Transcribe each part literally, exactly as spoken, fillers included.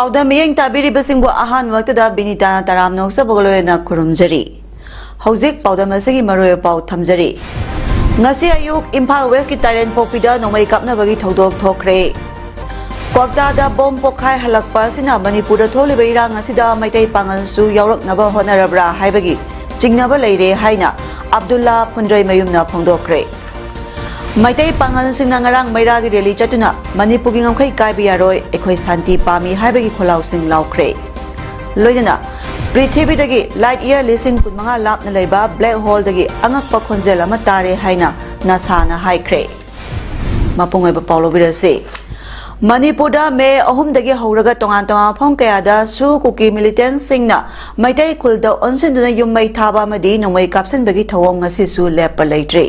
ꯄꯥꯎꯗꯝ ꯃꯤꯠꯌꯦꯡ ꯇꯥꯕꯤꯔꯤꯕꯁꯤꯡꯕꯨ ꯑꯍꯥꯟꯕꯃꯛꯇꯗ ꯕꯤꯅꯤꯇꯥꯅ ꯇꯔꯥꯝꯅ ꯑꯣꯛꯆꯕꯒ ꯂꯣꯏꯅꯅ ꯈꯨꯔꯨꯝꯖꯔꯤ꯫ ꯍꯧꯖꯤꯛ ꯄꯥꯎꯗꯝ ꯑꯁꯤꯒꯤ ꯃꯔꯨꯑꯣꯏꯕ ꯄꯥꯎ ꯊꯝꯖꯔꯤ꯫ ꯉꯁꯤ ꯑꯌꯨꯛ ꯏꯝꯐꯥꯜ ꯋꯦꯁꯀꯤ ꯇꯥꯏꯔꯦꯟ ꯄꯣꯛꯄꯤꯗ ꯅꯣꯡꯃꯩ ꯀꯥꯞꯅꯕꯒꯤ ꯊꯧꯗꯣꯛ ꯊꯣꯛꯈ꯭ꯔꯦ꯫ ꯀ꯭ꯋꯥꯛꯇꯥꯗ ꯕꯣꯝ ꯄꯣꯈꯥꯏ ꯍꯜꯂꯛꯄ ꯑꯁꯤꯅ ꯃꯅꯤꯄꯨꯔꯗ ꯊꯣꯛꯂꯤꯕ ꯏꯔꯥꯡ ꯑꯁꯤꯗ ꯃꯩꯇꯩ ꯄꯥꯉꯜꯁꯨ ꯌꯥꯎꯔꯛꯅꯕ ꯍꯣꯠꯅꯔꯕ꯭ꯔꯥ ꯍꯥꯏꯕꯒꯤ ꯆꯤꯡꯅꯕ ꯂꯩꯔꯦ ꯍꯥꯏꯅ ꯑꯕꯗꯨꯜꯂꯥ ꯐꯨꯟꯗ꯭ꯔꯩꯃꯌꯨꯝꯅ ꯐꯣꯡꯗꯣꯛꯈ꯭ꯔꯦ꯫ ꯃꯩꯇꯩ ꯄꯥꯉꯜꯁꯤꯡꯅ ꯉꯔꯥꯡ ꯃꯩꯔꯥꯒꯤ ꯔꯦꯂꯤ ꯆꯠꯇꯨꯅ ꯃꯅꯤꯄꯨꯔꯒꯤ ꯉꯝꯈꯩ ꯀꯥꯏꯕ ꯌꯥꯔꯣꯏ, ꯑꯩꯈꯣꯏ ꯁꯥꯟꯇꯤ ꯄꯥꯝꯃꯤ ꯍꯥꯏꯕꯒꯤ ꯈꯣꯜꯂꯥꯎꯁꯤꯡ ꯂꯥꯎꯈ꯭ꯔꯦ꯫ ꯂꯣꯏꯅꯅ ꯄ꯭ꯔꯤꯊꯤꯕꯤꯗꯒꯤ ꯂꯥꯏꯠ ꯏꯌꯥꯔ ꯂꯤꯁꯤꯡ ꯀꯨꯟꯃꯉꯥ ꯂꯥꯞꯅ ꯂꯩꯕ ꯕ꯭ꯂꯦꯛ ꯍꯣꯜꯗꯒꯤ ꯑꯉꯛꯄ ꯈꯣꯟꯖꯦꯜ ꯑꯃ ꯇꯥꯔꯦ ꯍꯥꯏꯅ ꯅꯥꯁꯥꯅ ꯍꯥꯏꯈ꯭ꯔꯦ꯫ ꯃꯄꯨꯡ ꯑꯣꯏꯕ ꯄꯥꯎ ꯂꯧꯕꯤꯔꯁꯤ꯫ ꯃꯅꯤꯄꯨꯔꯗ ꯃꯦ ꯑꯍꯨꯝꯗꯒꯤ ꯍꯧꯔꯒ ꯇꯣꯉꯥꯟ ꯇꯣꯉꯥꯟꯕ ꯃꯐꯝ ꯀꯌꯥꯗ ꯁꯨ ꯀꯨꯀꯤ ꯃꯤꯂꯤꯇꯦꯟꯠꯁꯤꯡꯅ ꯃꯩꯇꯩ ꯈꯨꯜꯗ ꯑꯣꯟꯁꯤꯟꯗꯨꯅ ꯌꯨꯝ ꯃꯩ ꯊꯥꯕ ꯑꯃꯗꯤ ꯅꯣꯡꯃꯩ ꯀꯥꯞꯁꯤꯟꯕꯒꯤ ꯊꯧꯑꯣꯡ ꯉꯁꯤꯁꯨ ꯂꯦꯞꯄ ꯂꯩꯇ꯭ꯔꯤ꯫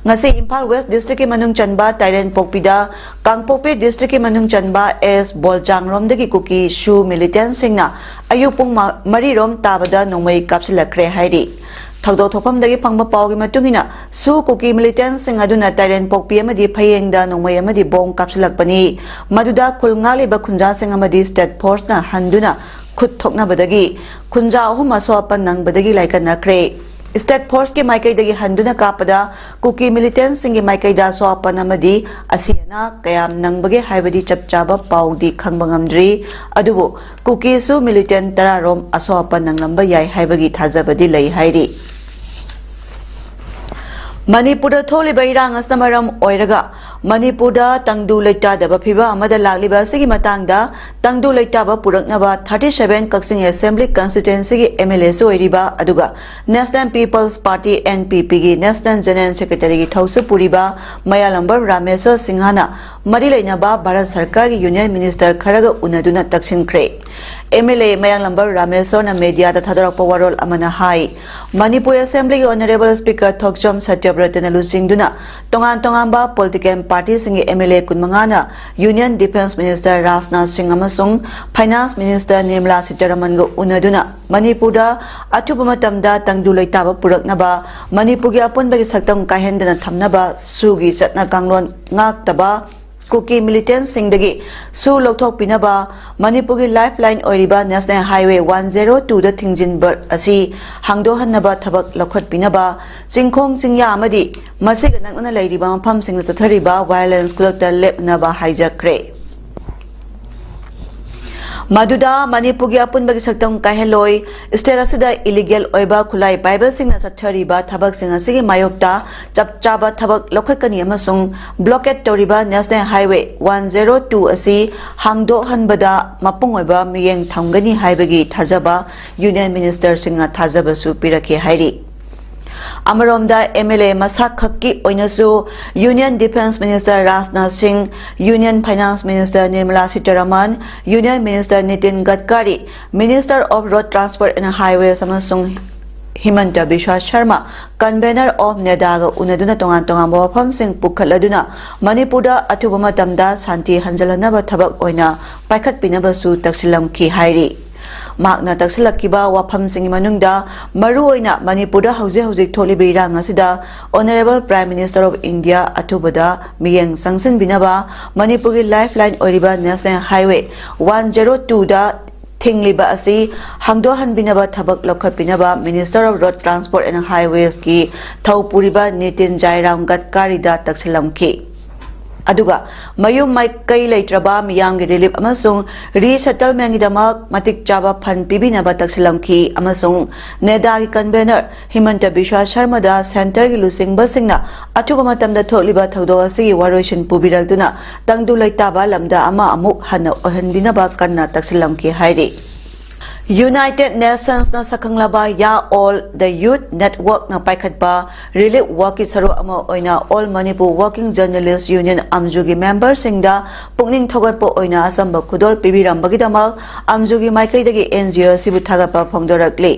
ꯉꯁꯤ ꯏꯝꯐꯥꯜ ꯋꯦꯁ ꯗꯤꯁꯇ꯭ꯔꯤꯛꯀꯤ ꯃꯅꯨꯡ ꯆꯟꯕ ꯇꯥꯏꯔꯦꯟꯄꯣꯛꯄꯤꯗ, ꯀꯥꯡꯄꯣꯛꯄꯤ ꯗꯤꯁꯇ꯭ꯔꯤꯛꯀꯤ ꯃꯅꯨꯡ ꯆꯟꯕ ꯑꯦꯁ ꯕꯣꯜꯆꯥꯡꯔꯣꯝꯗꯒꯤ ꯀꯨꯀꯤ ꯁꯨ ꯃꯤꯂꯤꯇꯦꯟꯠꯁꯤꯡꯅ ꯑꯌꯨꯛ ꯄꯨꯡ ꯃ-, ꯃꯔꯤꯔꯣꯝ ꯇꯥꯕꯗ ꯅꯣꯡꯃꯩ ꯀꯥꯞꯁꯤꯜꯂꯛꯈ꯭ꯔꯦ ꯍꯥꯏꯔꯤ꯫ ꯊꯧꯗꯣꯛ ꯊꯣꯛꯐꯝꯗꯒꯤ ꯐꯪꯕ ꯄꯥꯎꯒꯤ ꯃꯇꯨꯡ ꯏꯟꯅ, ꯁꯨ ꯀꯨꯀꯤ ꯃꯤꯂꯤꯇꯦꯟꯠꯁꯤꯡ ꯑꯗꯨꯅ ꯇꯥꯏꯔꯦꯟꯄꯣꯛꯄꯤ ꯑꯃꯗꯤ ꯐꯌꯦꯡꯗ ꯅꯣꯡꯃꯩ ꯑꯃꯗꯤ ꯕꯣꯝ ꯀꯥꯞꯁꯤꯜꯂꯛꯄꯅꯤ꯫ ꯃꯗꯨꯗ ꯈꯨꯜ ꯉꯥꯛꯂꯤꯕ ꯈꯨꯟꯖꯥꯁꯤꯡ ꯑꯃꯗꯤ ꯁ꯭ꯇꯦꯠ ꯐꯣꯔꯁꯅ ꯍꯟꯗꯨꯅ ꯈꯨꯠ ꯊꯣꯛꯅꯕꯗꯒꯤ ꯈꯨꯟꯖꯥ ꯑꯍꯨꯝ ꯑꯁꯣꯛ ꯑꯄꯟ ꯅꯪꯕꯗꯒꯤ ꯂꯥꯏꯀꯠꯅꯈ꯭ꯔꯦ꯫ ꯁ꯭ꯇꯦꯠ ꯐꯣꯔꯁꯀꯤ ꯃꯥꯏꯀꯩꯗꯒꯤ ꯍꯟꯗꯨꯅ ꯀꯥꯞꯄꯗ ꯀꯨꯀꯤ ꯃꯤꯂꯤꯇꯦꯟꯠꯁꯤꯡꯒꯤ ꯃꯥꯏꯀꯩꯗ ꯑꯁꯣꯛ ꯑꯄꯟ ꯑꯃꯗꯤ ꯑꯁꯤ ꯑꯅꯥ ꯀꯌꯥꯝ ꯅꯪꯕꯒꯦ ꯍꯥꯏꯕꯗꯤ ꯆꯞ ꯆꯥꯕ ꯄꯥꯎꯗꯤ ꯈꯪꯕ ꯉꯝꯗ꯭ꯔꯤ꯫ ꯑꯗꯨꯕꯨ ꯀꯨꯀꯤꯁꯨ ꯃꯤꯂꯤꯇꯦꯟꯠ ꯇꯔꯥꯔꯣꯝ ꯑꯁꯣꯛ ꯑꯄꯟ ꯅꯪꯂꯝꯕ ꯌꯥꯏ ꯍꯥꯏꯕꯒꯤ ꯊꯥꯖꯕꯗꯤ ꯂꯩ ꯍꯥꯏꯔꯤ꯫ ꯃꯅꯤꯄꯨꯔꯗ ꯊꯣꯛꯂꯤꯕ ꯏꯔꯥꯡ ꯑꯁꯤꯅ ꯃꯔꯝ ꯑꯣꯏꯔꯒ ꯃꯅꯤꯄꯨꯔꯗ ꯇꯪꯗꯨ ꯂꯩꯇꯥꯗꯕ ꯐꯤꯕꯝ ꯑꯃꯗ ꯂꯥꯛꯂꯤꯕ ꯑꯁꯤꯒꯤ ꯃꯇꯥꯡꯗ ꯇꯪꯗꯨ ꯂꯩꯇꯥꯕ ꯄꯨꯔꯛꯅꯕ thirty seven Kakching Assembly Constituencyꯒꯤ MLAꯁꯨ ꯑꯣꯏꯔꯤꯕ ꯑꯗꯨꯒ National People's Party NPPꯒꯤ National General Secretaryꯒꯤ ꯊꯧꯁꯨ ꯄꯨꯔꯤꯕ ꯃꯌꯥꯂꯝꯕꯝ ꯔꯥꯃꯦꯁ꯭ꯋꯔ ꯁꯤꯡꯍꯅ ꯃꯔꯤ ꯂꯩꯅꯕ ꯚꯥꯔꯠ ꯁꯔꯀꯥꯔꯒꯤ Union Minister ꯈꯔꯒ ꯎꯅꯗꯨꯅ ꯇꯛꯁꯤꯟꯈ꯭ꯔꯦ꯫ MLA ꯃꯌꯥꯂꯝꯕꯝ ꯔꯥꯃꯦꯁ꯭ꯋꯔꯅ mediaꯗ ꯊꯥꯗꯣꯔꯛꯄ ꯋꯥꯔꯣꯜ ꯑꯃꯅ ꯍꯥꯏ, ꯃꯅꯤꯄꯨꯔ Assemblyꯒꯤ Honourable Speaker ꯊꯣꯛꯆꯣꯝ ꯁꯇ꯭ꯌꯕ꯭ꯔꯇꯅ ꯂꯨꯆꯤꯡꯗꯨꯅ ꯇꯣꯉꯥꯟ ꯇꯣꯉꯥꯟꯕ political partyꯁꯤꯡꯒꯤ MLA ꯀꯨꯟꯃꯉꯥꯅ Union Defence Minister Rajnath ꯁꯤꯡ ꯑꯃꯁꯨꯡ Finance Minister ꯅꯤꯔꯃꯂꯥ ꯁꯤꯇꯥꯔꯥꯃꯟꯒ ꯎꯅꯗꯨꯅ ꯃꯅꯤꯄꯨꯔꯗ ꯑꯊꯨꯕ ꯃꯇꯝꯗ ꯇꯪꯗꯨ ꯂꯩꯇꯥꯕ ꯄꯨꯔꯛꯅꯕ, ꯃꯅꯤꯄꯨꯔꯒꯤ ꯑꯄꯨꯟꯕꯒꯤ ꯁꯛꯇꯝ ꯀꯥꯏꯍꯟꯗꯅ ꯊꯝꯅꯕ, ꯁꯨꯒꯤ ꯆꯠꯅ ꯀꯥꯡꯂꯣꯟ ꯉꯥꯛꯇꯕ ꯀꯨꯀꯤ militantꯁꯤꯡꯗꯒꯤ ꯁꯨ ꯂꯧꯊꯣꯛꯄꯤꯅꯕ, ꯃꯅꯤꯄꯨꯔꯒꯤ lifeline ꯑꯣꯏꯔꯤꯕ National Highway one zero twoꯗ ꯊꯤꯡꯖꯤꯟꯕ ꯑꯁꯤ ꯍꯥꯡꯗꯣꯛꯍꯟꯅꯕ ꯊꯕꯛ ꯂꯧꯈꯠꯄꯤꯅꯕ, ꯆꯤꯡꯈꯣꯡ ꯆꯤꯡꯌꯥ ꯑꯃꯗꯤ ꯃꯁꯤꯒ ꯅꯛꯅꯅ ꯂꯩꯔꯤꯕ ꯃꯐꯝꯁꯤꯡꯗ ꯆꯠꯊꯔꯤꯕ violence ꯈꯨꯗꯛꯇ ꯂꯦꯞꯅꯕ ꯍꯥꯏꯖꯈ꯭ꯔꯦ꯫ ꯃꯗꯨꯗ ꯃꯅꯤꯄꯨꯔꯒꯤ ꯑꯄꯨꯟꯕꯒꯤ ꯁꯛꯇꯝ ꯀꯥꯏꯍꯜꯂꯣꯏ, state ꯑꯁꯤꯗ illegal ꯑꯣꯏꯕ ꯈꯨꯠꯂꯥꯏ ꯄꯥꯏꯕꯁꯤꯡꯅ ꯆꯠꯊꯔꯤꯕ ꯊꯕꯛꯁꯤꯡ ꯑꯁꯤꯒꯤ ꯃꯥꯌꯣꯛꯇ ꯆꯞ ꯆꯥꯕ ꯊꯕꯛ ꯂꯧꯈꯠꯀꯅꯤ ꯑꯃꯁꯨꯡ blockade ꯇꯧꯔꯤꯕ National Highway one zero two ꯑꯁꯤ ꯍꯥꯡꯗꯣꯛꯍꯟꯕꯗ ꯃꯄꯨꯡ ꯑꯣꯏꯕ ꯃꯤꯠꯌꯦꯡ ꯊꯝꯒꯅꯤ ꯍꯥꯏꯕꯒꯤ ꯊꯥꯖꯕ Union Ministerꯁꯤꯡꯅ ꯊꯥꯖꯕꯁꯨ ꯄꯤꯔꯛꯈꯤ ꯍꯥꯏꯔꯤ꯫ ꯑꯃꯔꯣꯝꯗ MLA ꯃꯁꯥ ꯈꯛꯀꯤ ꯑꯣꯏꯅꯁꯨ Union Defence Minister ꯔꯥꯖꯅꯥꯊ ꯁꯤꯡ, Union Finance Minister Nirmala Sitharaman, Union Minister Nitin ꯒꯗꯀꯥꯔꯤ, Minister of Road Transport and Highways ꯑꯃꯁꯨꯡ ꯍꯤꯃꯟꯇ ꯕꯤꯁ꯭ꯋꯥ ꯁꯔꯃ, Convener of NEDAꯒ ꯎꯅꯗꯨꯅ ꯇꯣꯉꯥꯟ ꯇꯣꯉꯥꯟꯕ ꯋꯥꯐꯝꯁꯤꯡ ꯄꯨꯈꯠꯂꯗꯨꯅ ꯃꯅꯤꯄꯨꯔꯗ ꯑꯊꯨꯕ ꯃꯇꯝꯗ ꯁꯥꯟꯇꯤ ꯍꯟꯖꯤꯜꯍꯟꯅꯕ ꯊꯕꯛ ꯑꯣꯏꯅ ꯄꯥꯏꯈꯠꯄꯤꯅꯕꯁꯨ ꯇꯛꯁꯤꯜꯂꯝꯈꯤ ꯍꯥꯏꯔꯤ꯫ ꯃꯍꯥꯛꯅ ꯇꯛꯁꯤꯜꯂꯛꯈꯤꯕ ꯋꯥꯐꯝꯁꯤꯡꯒꯤ ꯃꯅꯨꯡꯗ ꯃꯔꯨꯑꯣꯏꯅ ꯃꯅꯤꯄꯨꯔꯗ ꯍꯧꯖꯤꯛ ꯍꯧꯖꯤꯛ ꯊꯣꯛꯂꯤꯕ ꯏꯔꯥꯡ ꯑꯁꯤꯗ Honourable Prime Minister of India ꯑꯊꯨꯕꯗ ꯃꯤꯠꯌꯦꯡ ꯆꯪꯁꯤꯟꯕꯤꯅꯕ, ꯃꯅꯤꯄꯨꯔꯒꯤ lifeline ꯑꯣꯏꯔꯤꯕ National Highway one zero twoꯗ ꯊꯤꯡꯂꯤꯕ ꯑꯁꯤ ꯍꯥꯡꯗꯣꯛꯍꯟꯕꯤꯅꯕ ꯊꯕꯛ ꯂꯧꯈꯠꯄꯤꯅꯕ Minister of Road Transport and Highwaysꯀꯤ ꯊꯧ ꯄꯨꯔꯤꯕ ꯅꯤꯇꯤꯟ ꯖꯥꯏꯔꯥꯝ ꯒꯗꯀꯥꯔꯤꯗ ꯇꯛꯁꯤꯜꯂꯝꯈꯤ꯫ ꯑꯗꯨꯒ ꯃꯌꯨꯝ ꯃꯀꯩ ꯂꯩꯇ꯭ꯔꯕ ꯃꯤꯌꯥꯝꯒꯤ ꯔꯤꯂꯤꯐ ꯑꯃꯁꯨꯡ ꯔꯤꯁꯦꯇꯜꯃꯦꯟꯒꯤꯗꯃꯛ ꯃꯇꯤꯛ ꯆꯥꯕ ꯐꯟ ꯄꯤꯕꯤꯅꯕ ꯇꯛꯁꯤꯜꯂꯝꯈꯤ ꯑꯃꯁꯨꯡ ꯅꯦꯗꯥꯒꯤ ꯀꯟꯚꯦꯅꯔ ꯍꯤꯃꯟꯇ ꯕꯤꯁ꯭ꯋꯥ ꯁꯔꯃꯗ ꯁꯦꯟꯇꯔꯒꯤ ꯂꯨꯆꯤꯡꯕꯁꯤꯡꯅ ꯑꯊꯨꯕ ꯃꯇꯝꯗ ꯊꯣꯛꯂꯤꯕ ꯊꯧꯗꯣꯛ ꯑꯁꯤꯒꯤ ꯋꯥꯔꯣꯏꯁꯤꯟ ꯄꯨꯕꯤꯔꯛꯇꯨꯅ ꯇꯪꯗꯨ ꯂꯩꯇꯥꯕ ꯂꯝꯗ ꯑꯃ ꯑꯃꯨꯛ ꯍꯟꯅ ꯑꯣꯏꯍꯟꯕꯤꯅꯕ ꯀꯟꯅ ꯇꯛꯁꯤꯜꯂꯝꯈꯤ ꯍꯥꯏꯔꯤ꯫ ꯌꯨꯅꯥꯏꯇꯦꯗ ꯅꯦꯁꯟꯁꯅ ꯁꯛꯈꯪꯂꯕ ꯌꯥ ꯑꯣꯜ ꯗ ꯌꯨꯊ ꯅꯦꯠꯋꯔꯛꯅ ꯄꯥꯏꯈꯠꯄ ꯔꯤꯂꯤꯐ ꯋꯥꯛꯀꯤ ꯁꯔꯨꯛ ꯑꯃ ꯑꯣꯏꯅ all Manipur working journalists union ꯑꯝꯖꯨꯒꯤ ꯃꯦꯝꯕꯔꯁꯤꯡꯗ ꯄꯨꯛꯅꯤꯡ ꯊꯧꯒꯠꯄ ꯑꯣꯏꯅ ꯑꯆꯝꯕ ꯈꯨꯗꯣꯜ ꯄꯤꯕꯤꯔꯝꯕꯒꯤꯗꯃꯛ ꯑꯝꯖꯨꯒꯤ ꯃꯥꯏꯀꯩꯗꯒꯤ ꯑꯦꯟ ꯖꯤ ꯑꯣ ꯑꯁꯤꯕꯨ ꯊꯥꯒꯠꯄ ꯐꯣꯡꯗꯣꯔꯛꯂꯤ꯫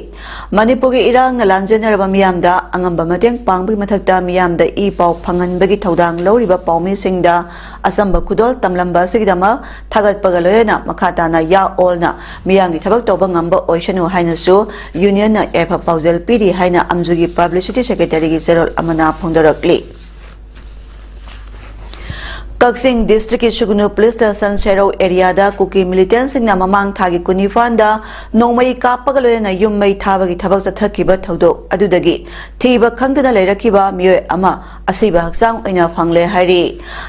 ꯃꯅꯤꯄꯨꯔꯒꯤ ꯏꯔꯥꯡꯅ ꯂꯥꯟꯖꯦꯟꯅꯔꯕ ꯃꯤꯌꯥꯝꯗ ꯑꯉꯝꯕ ꯃꯇꯦꯡ ꯄꯥꯡꯕꯒꯤ ꯃꯊꯛꯇ ꯃꯤꯌꯥꯝꯗ ꯏ ꯄꯥꯎ ꯐꯪꯍꯟꯕꯒꯤ ꯊꯧꯗꯥꯡ ꯂꯧꯔꯤꯕ ꯄꯥꯎꯃꯤꯁꯤꯡꯗ ꯑꯆꯝꯕ ꯈꯨꯗꯣꯜ ꯇꯝꯂꯝꯕ ꯑꯁꯤꯒꯤꯗꯃꯛ ꯊꯥꯒꯠꯄꯒ ꯂꯣꯏꯅꯅ ꯃꯈꯥ ꯇꯥꯅ ꯌꯥ ꯑꯣꯜꯅ ꯃꯤꯌꯥꯝꯒꯤ ꯊꯕꯛ ꯇꯧꯕ ꯉꯝꯕ ꯑꯣꯏꯁꯅꯨ ꯍꯥꯏꯅꯁꯨ ꯌꯨꯅꯤꯌꯟꯅ ꯌꯥꯏꯐ ꯄꯥꯎꯖꯦꯜ ꯄꯤꯔꯤ ꯍꯥꯏꯅ ꯑꯝꯖꯨꯒꯤ ꯄꯕ꯭ꯂꯤꯁꯤꯇꯤ ꯁꯦꯀ꯭ꯔꯦꯇꯔꯤꯒꯤ ꯆꯦꯔꯣꯜ ꯑꯃꯅ ꯐꯣꯡꯗꯣꯔꯛꯂꯤ꯫ ꯀꯛꯆꯤꯡ ꯗꯤꯁꯇ꯭ꯔꯤꯛꯀꯤ ꯁꯨꯒꯅꯨ ꯄꯨꯂꯤꯁ ꯁ꯭ꯇꯦꯁꯟ ꯁꯦꯔꯧ ꯑꯦꯔꯤꯌꯥꯗ ꯀꯨꯀꯤ ꯃꯤꯂꯤꯇꯦꯟꯁꯤꯡꯅ ꯃꯃꯥꯡ ꯊꯥꯒꯤ ꯀꯨꯟꯅꯤꯄꯥꯟꯗ ꯅꯣꯡꯃꯩ ꯀꯥꯞꯄꯒ ꯂꯣꯏꯅꯅ ꯌꯨꯝ ꯃꯩ ꯊꯥꯕꯒꯤ ꯊꯕꯛ ꯆꯠꯊꯈꯤꯕ ꯊꯧꯗꯣꯛ ꯑꯗꯨꯗꯒꯤ ꯊꯤꯕ ꯈꯪꯗꯅ ꯂꯩꯔꯛꯈꯤꯕ ꯃꯤꯑꯣꯏ ꯑꯃ ꯑꯁꯤꯕ ꯍꯛꯆꯥꯡ ꯑꯣꯏꯅ ꯐꯪꯂꯦ ꯍꯥꯏꯔꯤ꯫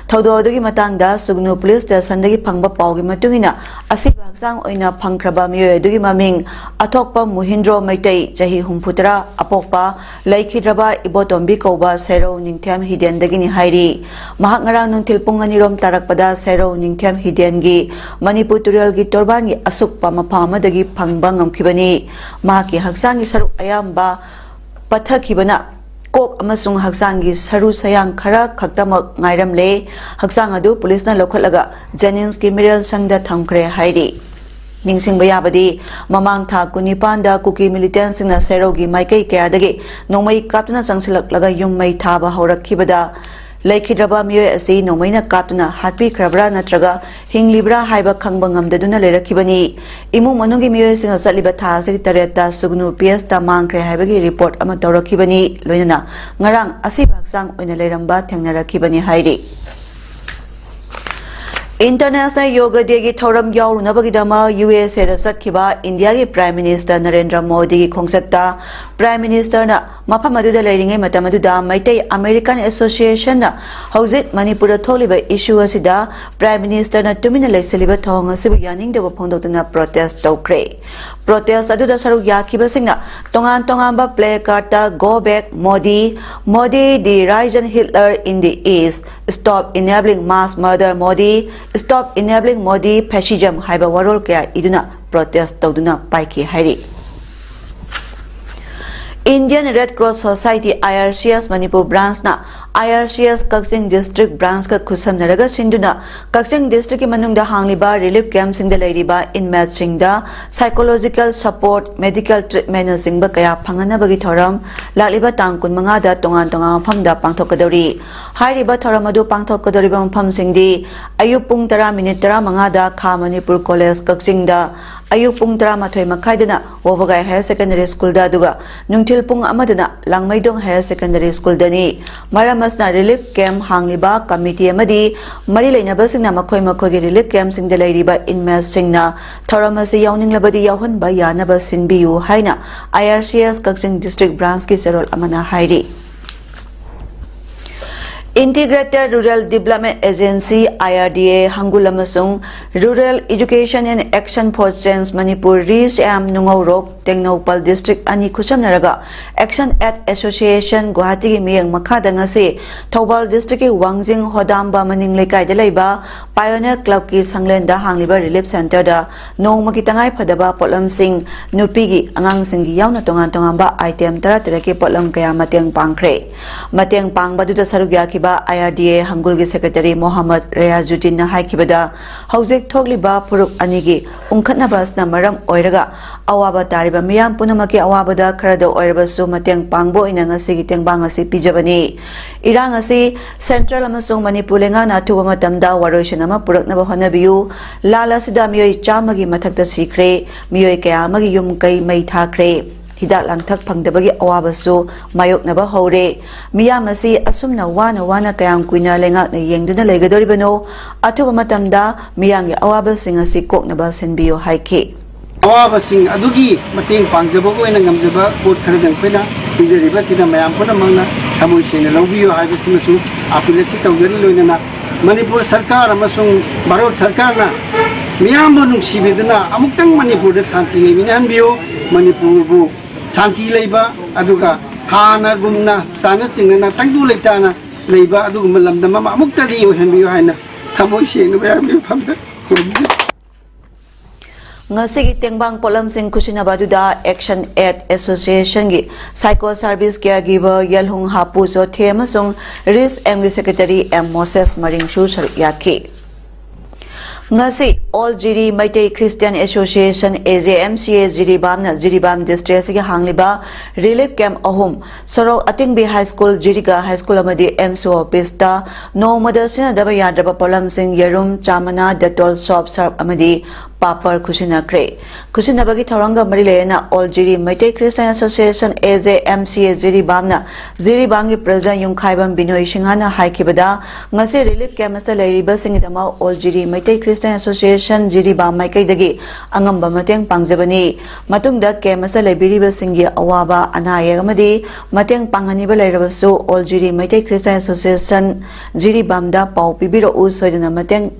ꯊꯧꯗꯣꯛ ꯑꯗꯨꯒꯤ ꯃꯇꯥꯡꯗ ꯁꯨꯒꯅꯨ ꯄꯨꯂꯤꯁ ꯁ꯭ꯇꯦꯁꯟꯗꯒꯤ ꯐꯪꯕ ꯄꯥꯎꯒꯤ ꯃꯇꯨꯡ ꯏꯟꯅ ꯑꯁꯤꯕ ꯍꯛꯆꯥꯡ ꯑꯣꯏꯅ ꯐꯪꯈ꯭ꯔꯕ ꯃꯤꯑꯣꯏ ꯑꯗꯨꯒꯤ ꯃꯃꯤꯡ ꯑꯊꯣꯛꯄ ꯃꯨꯍꯤꯟꯗ꯭ꯔꯣ ꯃꯩꯇꯩ, ꯆꯍꯤ ꯍꯨꯝꯐꯨꯇꯔꯥ, ꯑꯄꯣꯛꯄ ꯂꯩꯈꯤꯗ꯭ꯔꯕ ꯏꯕꯣꯇꯣꯝꯕꯤ ꯀꯧꯕ ꯁꯦꯔꯧ ꯅꯤꯡꯊꯦꯝ ꯍꯤꯗꯦꯟꯗꯒꯤꯅꯤ ꯍꯥꯏꯔꯤ꯫ ꯃꯍꯥꯛ ꯉꯔꯥꯡ ꯅꯨꯡꯊꯤꯜ ꯄꯨꯡ ꯑꯅꯤꯔꯣꯝ ꯇꯥꯔꯛꯄꯗ ꯁꯦꯔꯧ ꯅꯤꯡꯊꯦꯝ ꯍꯤꯗꯦꯟꯒꯤ ꯃꯅꯤꯄꯨꯔ ꯇꯨꯔꯦꯜꯒꯤ ꯇꯣꯔꯕꯥꯟꯒꯤ ꯑꯁꯨꯛꯄ ꯃꯐꯝ ꯑꯃꯗꯒꯤ ꯐꯪꯕ ꯉꯝꯈꯤꯕꯅꯤ꯫ ꯃꯍꯥꯛꯀꯤ ꯍꯛꯆꯥꯡꯒꯤ ꯁꯔꯨꯛ ꯑꯌꯥꯝꯕ ꯄꯠꯊꯈꯤꯕꯅ ꯀꯣꯛ ꯑꯃꯁꯨꯡ ꯍꯛꯆꯥꯡꯒꯤ ꯁꯔꯨ ꯁꯌꯥꯡ ꯈꯔ ꯈꯛꯇꯃꯛ ꯉꯥꯏꯔꯝꯂꯦ꯫ ꯍꯛꯆꯥꯡ ꯑꯗꯨ ꯄꯨꯂꯤꯁꯅ ꯂꯧꯈꯠꯂꯒ ꯖꯦꯅꯤꯝꯁꯀꯤ ꯃꯤꯔꯦꯜ ꯁꯪꯗ ꯊꯝꯈ꯭ꯔꯦ ꯍꯥꯏꯔꯤ꯫ ꯅꯤꯡꯁꯤꯡꯕ ꯌꯥꯕꯗꯤ, ꯃꯃꯥꯡ ꯊꯥ ꯀꯨꯟꯅꯤꯄꯥꯟꯗ ꯀꯨꯀꯤ ꯃꯤꯂꯤꯇꯦꯟꯁꯤꯡꯅ ꯁꯦꯔꯧꯒꯤ ꯃꯥꯏꯀꯩ ꯀꯌꯥꯗꯒꯤ ꯅꯣꯡꯃꯩ ꯀꯥꯞꯇꯨꯅ ꯆꯪꯁꯤꯜꯂꯛꯂꯒ ꯌꯨꯝ ꯃꯩ ꯊꯥꯕ ꯍꯧꯔꯛꯈꯤꯕꯗ, ꯂꯩꯈꯤꯗ꯭ꯔꯕ ꯃꯤꯑꯣꯏ ꯑꯁꯤ ꯅꯣꯡꯃꯩꯅ ꯀꯥꯞꯇꯨꯅ ꯍꯥꯠꯄꯤꯈ꯭ꯔꯕ꯭ꯔꯥ ꯅꯠꯇ꯭ꯔꯒ ꯍꯤꯡꯂꯤꯕ꯭ꯔꯥ ꯍꯥꯏꯕ ꯈꯪꯕ ꯉꯝꯗꯗꯨꯅ ꯂꯩꯔꯛꯈꯤꯕꯅꯤ꯫ ꯏꯃꯨꯡ ꯃꯅꯨꯡꯒꯤ ꯃꯤꯑꯣꯏꯁꯤꯡꯅ ꯆꯠꯂꯤꯕ ꯊꯥ ꯑꯁꯤꯒꯤ ꯇꯔꯦꯠꯇ ꯁꯨꯒꯅꯨ ꯄꯤ ꯑꯦꯁꯇ ꯃꯥꯡꯈ꯭ꯔꯦ ꯍꯥꯏꯕꯒꯤ ꯔꯤꯄꯣꯔꯠ ꯑꯃ ꯇꯧꯔꯛꯈꯤꯕꯅꯤ꯫ ꯂꯣꯏꯅꯅ ꯉꯔꯥꯡ ꯑꯁꯤꯕ ꯍꯛꯆꯥꯡ ꯑꯣꯏꯅ ꯂꯩꯔꯝꯕ ꯊꯦꯡꯅꯔꯛꯈꯤꯕꯅꯤ ꯍꯥꯏꯔꯤ꯫ ꯏꯟꯇꯔꯅꯦꯁꯅꯦꯜ ꯌꯣꯒ ꯗꯦꯒꯤ ꯊꯧꯔꯝ ꯌꯥꯎꯔꯨꯅꯕꯒꯤꯗꯃꯛ ꯌꯨ ꯑꯦꯁ ꯑꯦꯗ ꯆꯠꯈꯤꯕ ꯏꯟꯗꯤꯌꯥꯒꯤ ꯄ꯭ꯔꯥꯏꯝ ꯃꯤꯅꯤꯁꯇꯔ ꯅꯔꯦꯟꯗ꯭ꯔ ꯃꯣꯗꯤꯒꯤ ꯈꯣꯡꯆꯠꯇ Prime Ministerꯅ ꯃꯐꯝ ꯑꯗꯨꯗ ꯂꯩꯔꯤꯉꯩ ꯃꯇꯝ ꯑꯗꯨꯗ ꯃꯩꯇꯩ American Associationꯅ ꯍꯧꯖꯤꯛ ꯃꯅꯤꯄꯨꯔꯗ ꯊꯣꯛꯂꯤꯕ issue ꯑꯁꯤꯗ Prime Ministerꯅ ꯇꯨꯃꯤꯟꯅ ꯂꯩꯁꯤꯜꯂꯤꯕ ꯊꯧꯑꯣꯡ ꯑꯁꯤꯕꯨ ꯌꯥꯅꯤꯡꯗꯕ ꯐꯣꯡꯗꯣꯛꯇꯨꯅ protest ꯇꯧꯈ꯭ꯔꯦ꯫ Protest ꯑꯗꯨꯗ ꯁꯔꯨꯛ ꯌꯥꯈꯤꯕꯁꯤꯡꯅ ꯇꯣꯉꯥꯟ ꯇꯣꯉꯥꯟꯕ placardꯇ "Go back Modi", "Modi the Russian Hitler in the East", "Stop enabling mass murder Modi", "Stop enabling Modi fascism" ꯍꯥꯏꯕ ꯋꯥꯔꯣꯜ ꯀꯌꯥ ꯏꯗꯨꯅ protest ꯇꯧꯗꯨꯅ ꯄꯥꯏꯈꯤ ꯍꯥꯏꯔꯤ꯫ Indian Red Cross Society, IRCS, Manipur branchꯅ IRCS ꯀꯛꯆꯤꯡ district branchꯀ ꯈꯨꯠꯁꯝꯅꯔꯒ ꯁꯤꯟꯗꯨꯅ ꯀꯛꯆꯤꯡ districtꯀꯤ ꯃꯅꯨꯡꯗ ꯍꯥꯡꯂꯤꯕ relief campꯁꯤꯡꯗ ꯂꯩꯔꯤꯕ inmateꯁꯤꯡꯗ psychological support, medical treatmentꯅꯆꯤꯡꯕ ꯀꯌꯥ ꯐꯪꯍꯟꯅꯕꯒꯤ ꯊꯧꯔꯝ ꯂꯥꯛꯂꯤꯕ ꯇꯥꯡ ꯀꯨꯟꯃꯉꯥꯗ ꯇꯣꯉꯥꯟ ꯇꯣꯉꯥꯟꯕ ꯃꯐꯝꯗ ꯄꯥꯡꯊꯣꯛꯀꯗꯧꯔꯤ꯫ ꯍꯥꯏꯔꯤꯕ ꯊꯧꯔꯝ ꯑꯗꯨ ꯄꯥꯡꯊꯣꯛꯀꯗꯧꯔꯤꯕ ꯃꯐꯝꯁꯤꯡꯗꯤ ꯑꯌꯨꯛ ꯄꯨꯡ ꯇꯔꯥ minute ꯇꯔꯥꯃꯉꯥꯗ ꯈꯥ ꯃꯅꯤꯄꯨꯔ college ꯀꯛꯆꯤꯡꯗ, ꯑꯌꯨꯛ ꯄꯨꯡ ꯇꯔꯥꯃꯥꯊꯣꯏ ꯃꯈꯥꯏꯗꯅ ꯋꯥꯕꯒꯥꯏ Higher Secondary Schoolꯗ, ꯑꯗꯨꯒ ꯅꯨꯡꯊꯤꯜ ꯄꯨꯡ ꯑꯃꯗꯅ ꯂꯥꯡꯃꯩꯗꯣꯡ Higher Secondary Schoolꯗꯅꯤ꯫ ꯃꯔꯝ ꯑꯁꯤꯅ relief camp ꯍꯥꯡꯂꯤꯕ committee ꯑꯃꯗꯤ ꯃꯔꯤ ꯂꯩꯅꯕꯁꯤꯡꯅ ꯃꯈꯣꯏ ꯃꯈꯣꯏꯒꯤ relief campꯁꯤꯡꯗ ꯂꯩꯔꯤꯕ inmateꯁꯤꯡꯅ ꯊꯧꯔꯝ ꯑꯁꯤ ꯌꯥꯎꯅꯤꯡꯂꯕꯗꯤ ꯌꯥꯎꯍꯟꯕ ꯌꯥꯅꯕ ꯁꯤꯟꯕꯤꯌꯨ ꯍꯥꯏꯅ IRCS ꯀꯛꯆꯤꯡ district branchꯀꯤ ꯆꯦꯔꯣꯜ ꯑꯃꯅ ꯍꯥꯏꯔꯤ꯫ Integrated Rural Development Agency, IRDA, ꯍꯪꯒꯨꯜ ꯑꯃꯁꯨꯡ Rural Education and Action for Change Manipur, REACH-M, ꯅꯨꯡꯉꯧꯔꯣꯛ, Tengnoupal district ꯑꯅꯤ ꯈꯨꯠꯁꯝꯅꯔꯒ Action Aid Association ꯒꯨꯋꯥꯍꯥꯇꯤꯒꯤ ꯃꯤꯠꯌꯦꯡ ꯃꯈꯥꯗ ꯉꯁꯤ ꯊꯧꯕꯥꯜ districtꯀꯤ ꯋꯥꯡꯖꯤꯡ ꯍꯣꯗꯥꯝꯕ ꯃꯅꯤꯡ ꯂꯩꯀꯥꯏꯗ ꯂꯩꯕ Pioneer Clubꯀꯤ ꯁꯪꯂꯦꯟꯗ ꯍꯥꯡꯂꯤꯕ relief centreꯗ ꯅꯣꯡꯃꯒꯤ ꯇꯉꯥꯏ ꯐꯗꯕ ꯄꯣꯠꯂꯝꯁꯤꯡ, ꯅꯨꯄꯤꯒꯤ, ꯑꯉꯥꯡꯁꯤꯡꯒꯤ ꯌꯥꯎꯅ ꯇꯣꯉꯥꯟ ꯇꯣꯉꯥꯟꯕ item ꯇꯔꯥ ꯇꯔꯦꯠꯀꯤ ꯄꯣꯠꯂꯝ ꯀꯌꯥ ꯃꯇꯦꯡ ꯄꯥꯡꯈ꯭ꯔꯦ꯫ ꯃꯇꯦꯡ ꯄꯥꯡꯕꯗꯨꯗ ꯁꯔꯨꯛ ꯌꯥꯈꯤꯕ IRDA ꯍꯪꯒꯨꯜꯒꯤ secretary ꯃꯣꯍꯝꯃꯗ ꯔꯦꯌꯥꯖꯨꯗꯤꯟꯅ ꯍꯥꯏꯈꯤꯕꯗ, ꯍꯧꯖꯤꯛ ꯊꯣꯛꯂꯤꯕ ꯐꯨꯔꯨꯞ ꯑꯅꯤꯒꯤ ꯎꯪꯈꯠꯅꯕ ꯑꯁꯤꯅ ꯃꯔꯝ ꯑꯣꯏꯔꯒ ꯑꯋꯥꯕ ꯇꯥꯔꯤꯕ ꯃꯤꯌꯥꯝ ꯄꯨꯝꯅꯃꯛꯀꯤ ꯑꯋꯥꯕꯗ ꯈꯔꯗ ꯑꯣꯏꯔꯕꯁꯨ ꯃꯇꯦꯡ ꯄꯥꯡꯕ ꯑꯣꯏꯅ ꯉꯁꯤꯒꯤ ꯇꯦꯡꯕꯥꯡ ꯑꯁꯤ ꯄꯤꯖꯕꯅꯤ꯫ ꯏꯔꯥꯡ ꯑꯁꯤ central ꯑꯃꯁꯨꯡ ꯃꯅꯤꯄꯨꯔ ꯂꯩꯉꯥꯛꯅ ꯑꯊꯨꯕ ꯃꯇꯝꯗ ꯋꯥꯔꯣꯏꯁꯤꯟ ꯑꯃ ꯄꯨꯔꯛꯅꯕ ꯍꯣꯠꯅꯕꯤꯌꯨ꯫ ꯂꯥꯟ ꯑꯁꯤꯗ ꯃꯤꯑꯣꯏ ꯆꯥꯝꯃꯒꯤ ꯃꯊꯛꯇ ꯁꯤꯈ꯭ꯔꯦ, ꯃꯤꯑꯣꯏ ꯀꯌꯥ ꯑꯃꯒꯤ ꯌꯨꯝ ꯀꯩ ꯃꯩ ꯊꯥꯈ꯭ꯔꯦ꯫ ꯍꯤꯗꯥꯛ ꯂꯥꯡꯊꯛ ꯐꯪꯗꯕꯒꯤ ꯑꯋꯥꯕꯁꯨ ꯃꯥꯌꯣꯛꯅꯕ ꯍꯧꯔꯦ꯫ ꯃꯤꯌꯥꯝ ꯑꯁꯤ ꯑꯁꯨꯝꯅ ꯋꯥꯅ ꯋꯥꯅ ꯀꯌꯥꯝ ꯀꯨꯏꯅ ꯂꯩꯉꯥꯛꯅ ꯌꯦꯡꯗꯨꯅ ꯂꯩꯒꯗꯧꯔꯤꯕꯅꯣ? ꯑꯊꯨꯕ ꯃꯇꯝꯗ ꯃꯤꯌꯥꯝꯒꯤ ꯑꯋꯥꯕꯁꯤꯡ ꯑꯁꯤ ꯀꯣꯛꯅꯕ ꯁꯤꯟꯕꯤꯌꯨ ꯍꯥꯏꯈꯤ꯫ ꯑꯋꯥꯕꯁꯤꯡ ꯑꯗꯨꯒꯤ ꯃꯇꯦꯡ ꯄꯥꯡꯖꯕꯒ ꯑꯣꯏꯅ ꯉꯝꯖꯕ ꯄꯣꯠ ꯈꯔꯗꯪ ꯑꯩꯈꯣꯏꯅ ꯄꯤꯖꯔꯤꯕ ꯑꯁꯤꯗ ꯃꯌꯥꯝ ꯄꯨꯝꯅꯃꯛꯅ ꯊꯃꯣꯏ ꯁꯦꯡꯅ ꯂꯧꯕꯤꯌꯨ ꯍꯥꯏꯕꯁꯤꯃꯁꯨ ꯑꯥꯄꯤꯜ ꯑꯁꯤ ꯇꯧꯖꯔꯤ꯫ ꯂꯣꯏꯅꯅ ꯃꯅꯤꯄꯨꯔ ꯁꯔꯀꯥꯔ ꯑꯃꯁꯨꯡ ꯚꯥꯔꯠ ꯁꯔꯀꯥꯔꯅ ꯃꯤꯌꯥꯝꯕꯨ ꯅꯨꯡꯁꯤꯕꯤꯗꯨꯅ ꯑꯃꯨꯛꯇꯪ ꯃꯅꯤꯄꯨꯔꯗ ꯁꯥꯟꯇꯤ ꯂꯩꯃꯤꯟꯅꯍꯟꯕꯤꯌꯨ꯫ ꯃꯅꯤꯄꯨꯔꯕꯨ ꯁꯥꯟꯇꯤ ꯂꯩꯕ, ꯑꯗꯨꯒ ꯍꯥꯟꯅꯒꯨꯝꯅ ꯆꯥꯅ ꯆꯤꯡꯅꯅ ꯇꯪꯗꯨ ꯂꯩꯇꯥꯅ ꯂꯩꯕ ꯑꯗꯨꯒꯨꯝꯕ ꯂꯝꯗꯝ ꯑꯃ ꯑꯃꯨꯛꯇꯗꯤ ꯑꯣꯏꯍꯟꯕꯤꯌꯨ ꯍꯥꯏꯅ ꯊꯃꯣꯏ ꯁꯦꯡꯅ ꯃꯌꯥꯝꯒꯤ ꯃꯐꯝꯗ ꯈꯨꯔꯨꯝꯖꯔꯤ꯫ ꯉꯁꯤꯒꯤ ꯇꯦꯡꯕꯥꯡ ꯄꯣꯠꯂꯝꯁꯤꯡ ꯈꯨꯠꯁꯤꯟꯅꯕ ꯑꯗꯨꯗ Action Aid Association ꯒꯤ Psycho Service Caregiver ꯌꯦꯜꯍꯨꯡ ꯍꯥꯄꯨ ꯆꯣꯊꯦ ꯑꯃꯁꯨꯡ Reach M ꯒꯤ Secretary M ꯃꯣꯁꯦꯁ ꯃꯔꯤꯡꯁꯨ ꯁꯔꯨꯛ ꯌꯥꯈꯤ꯫ ꯉꯁꯤ All Jiri Meitei Christian Association, A J M C A, ꯖꯤꯔꯤꯕꯥꯝꯅ Jiribam district ꯑꯁꯤꯒꯤ ꯍꯥꯡꯂꯤꯕ relief camp ꯑꯍꯨꯝ, ꯁꯣꯔꯣꯛ ꯑꯇꯤꯡꯕꯤ high school, ꯖꯤꯔꯤꯒ high school ꯑꯃꯗꯤ M C O office ꯇ ꯅꯣꯡꯃꯗ ꯁꯤꯖꯤꯟꯅꯗꯕ ꯌꯥꯗ꯭ꯔꯕ ꯄꯣꯠꯂꯝꯁꯤꯡ ꯌꯦꯔꯨꯝ, ꯆꯥ ꯃꯅꯥ, Dettol soap, surf ꯑꯃꯗꯤ ꯄꯥꯄꯔ ꯈꯨꯠꯁꯤꯟꯅꯈ꯭ꯔꯦ꯫ ꯈꯨꯠꯁꯤꯟꯅꯕꯒꯤ ꯊꯧꯔꯝꯒ ꯃꯔꯤ ꯂꯩꯅꯅ All Jiri Meitei Christian Association, A J M C A, ꯖꯤꯔꯤꯕꯥꯝꯅ ꯖꯤꯔꯤꯕꯥꯝꯒꯤ president ꯌꯨꯝꯈꯥꯏꯕꯝ ꯕꯤꯅꯣꯏ ꯁꯤꯡꯍꯅ ꯍꯥꯏꯈꯤꯕꯗ, ꯉꯁꯤ relief camp ꯑꯁꯤꯗ ꯂꯩꯔꯤꯕꯁꯤꯡꯒꯤꯗꯃꯛ All ꯖꯤꯔꯤ ꯃꯩꯇꯩ Christian Association, ꯖꯤꯔꯤꯕꯥꯝ ꯃꯥꯏꯀꯩꯗꯒꯤ ꯑꯉꯝꯕ ꯃꯇꯦꯡ ꯄꯥꯡꯖꯕꯅꯤ꯫ ꯃꯇꯨꯡꯗ camp ꯑꯁꯤꯗ ꯂꯩꯕꯤꯔꯤꯕꯁꯤꯡꯒꯤ ꯑꯋꯥꯕ, ꯑꯅꯥ ꯑꯌꯦꯛ ꯑꯃꯗꯤ ꯃꯇꯦꯡ ꯄꯥꯡꯍꯟꯅꯤꯡꯕ ꯂꯩꯔꯕꯁꯨ All ꯖꯤꯔꯤ ꯃꯩꯇꯩ Christian Association, ꯖꯤꯔꯤꯕꯥꯝꯗ ꯄꯥꯎ ꯄꯤꯕꯤꯔꯛꯎ, ꯁꯣꯏꯗꯅ ꯃꯇꯦꯡ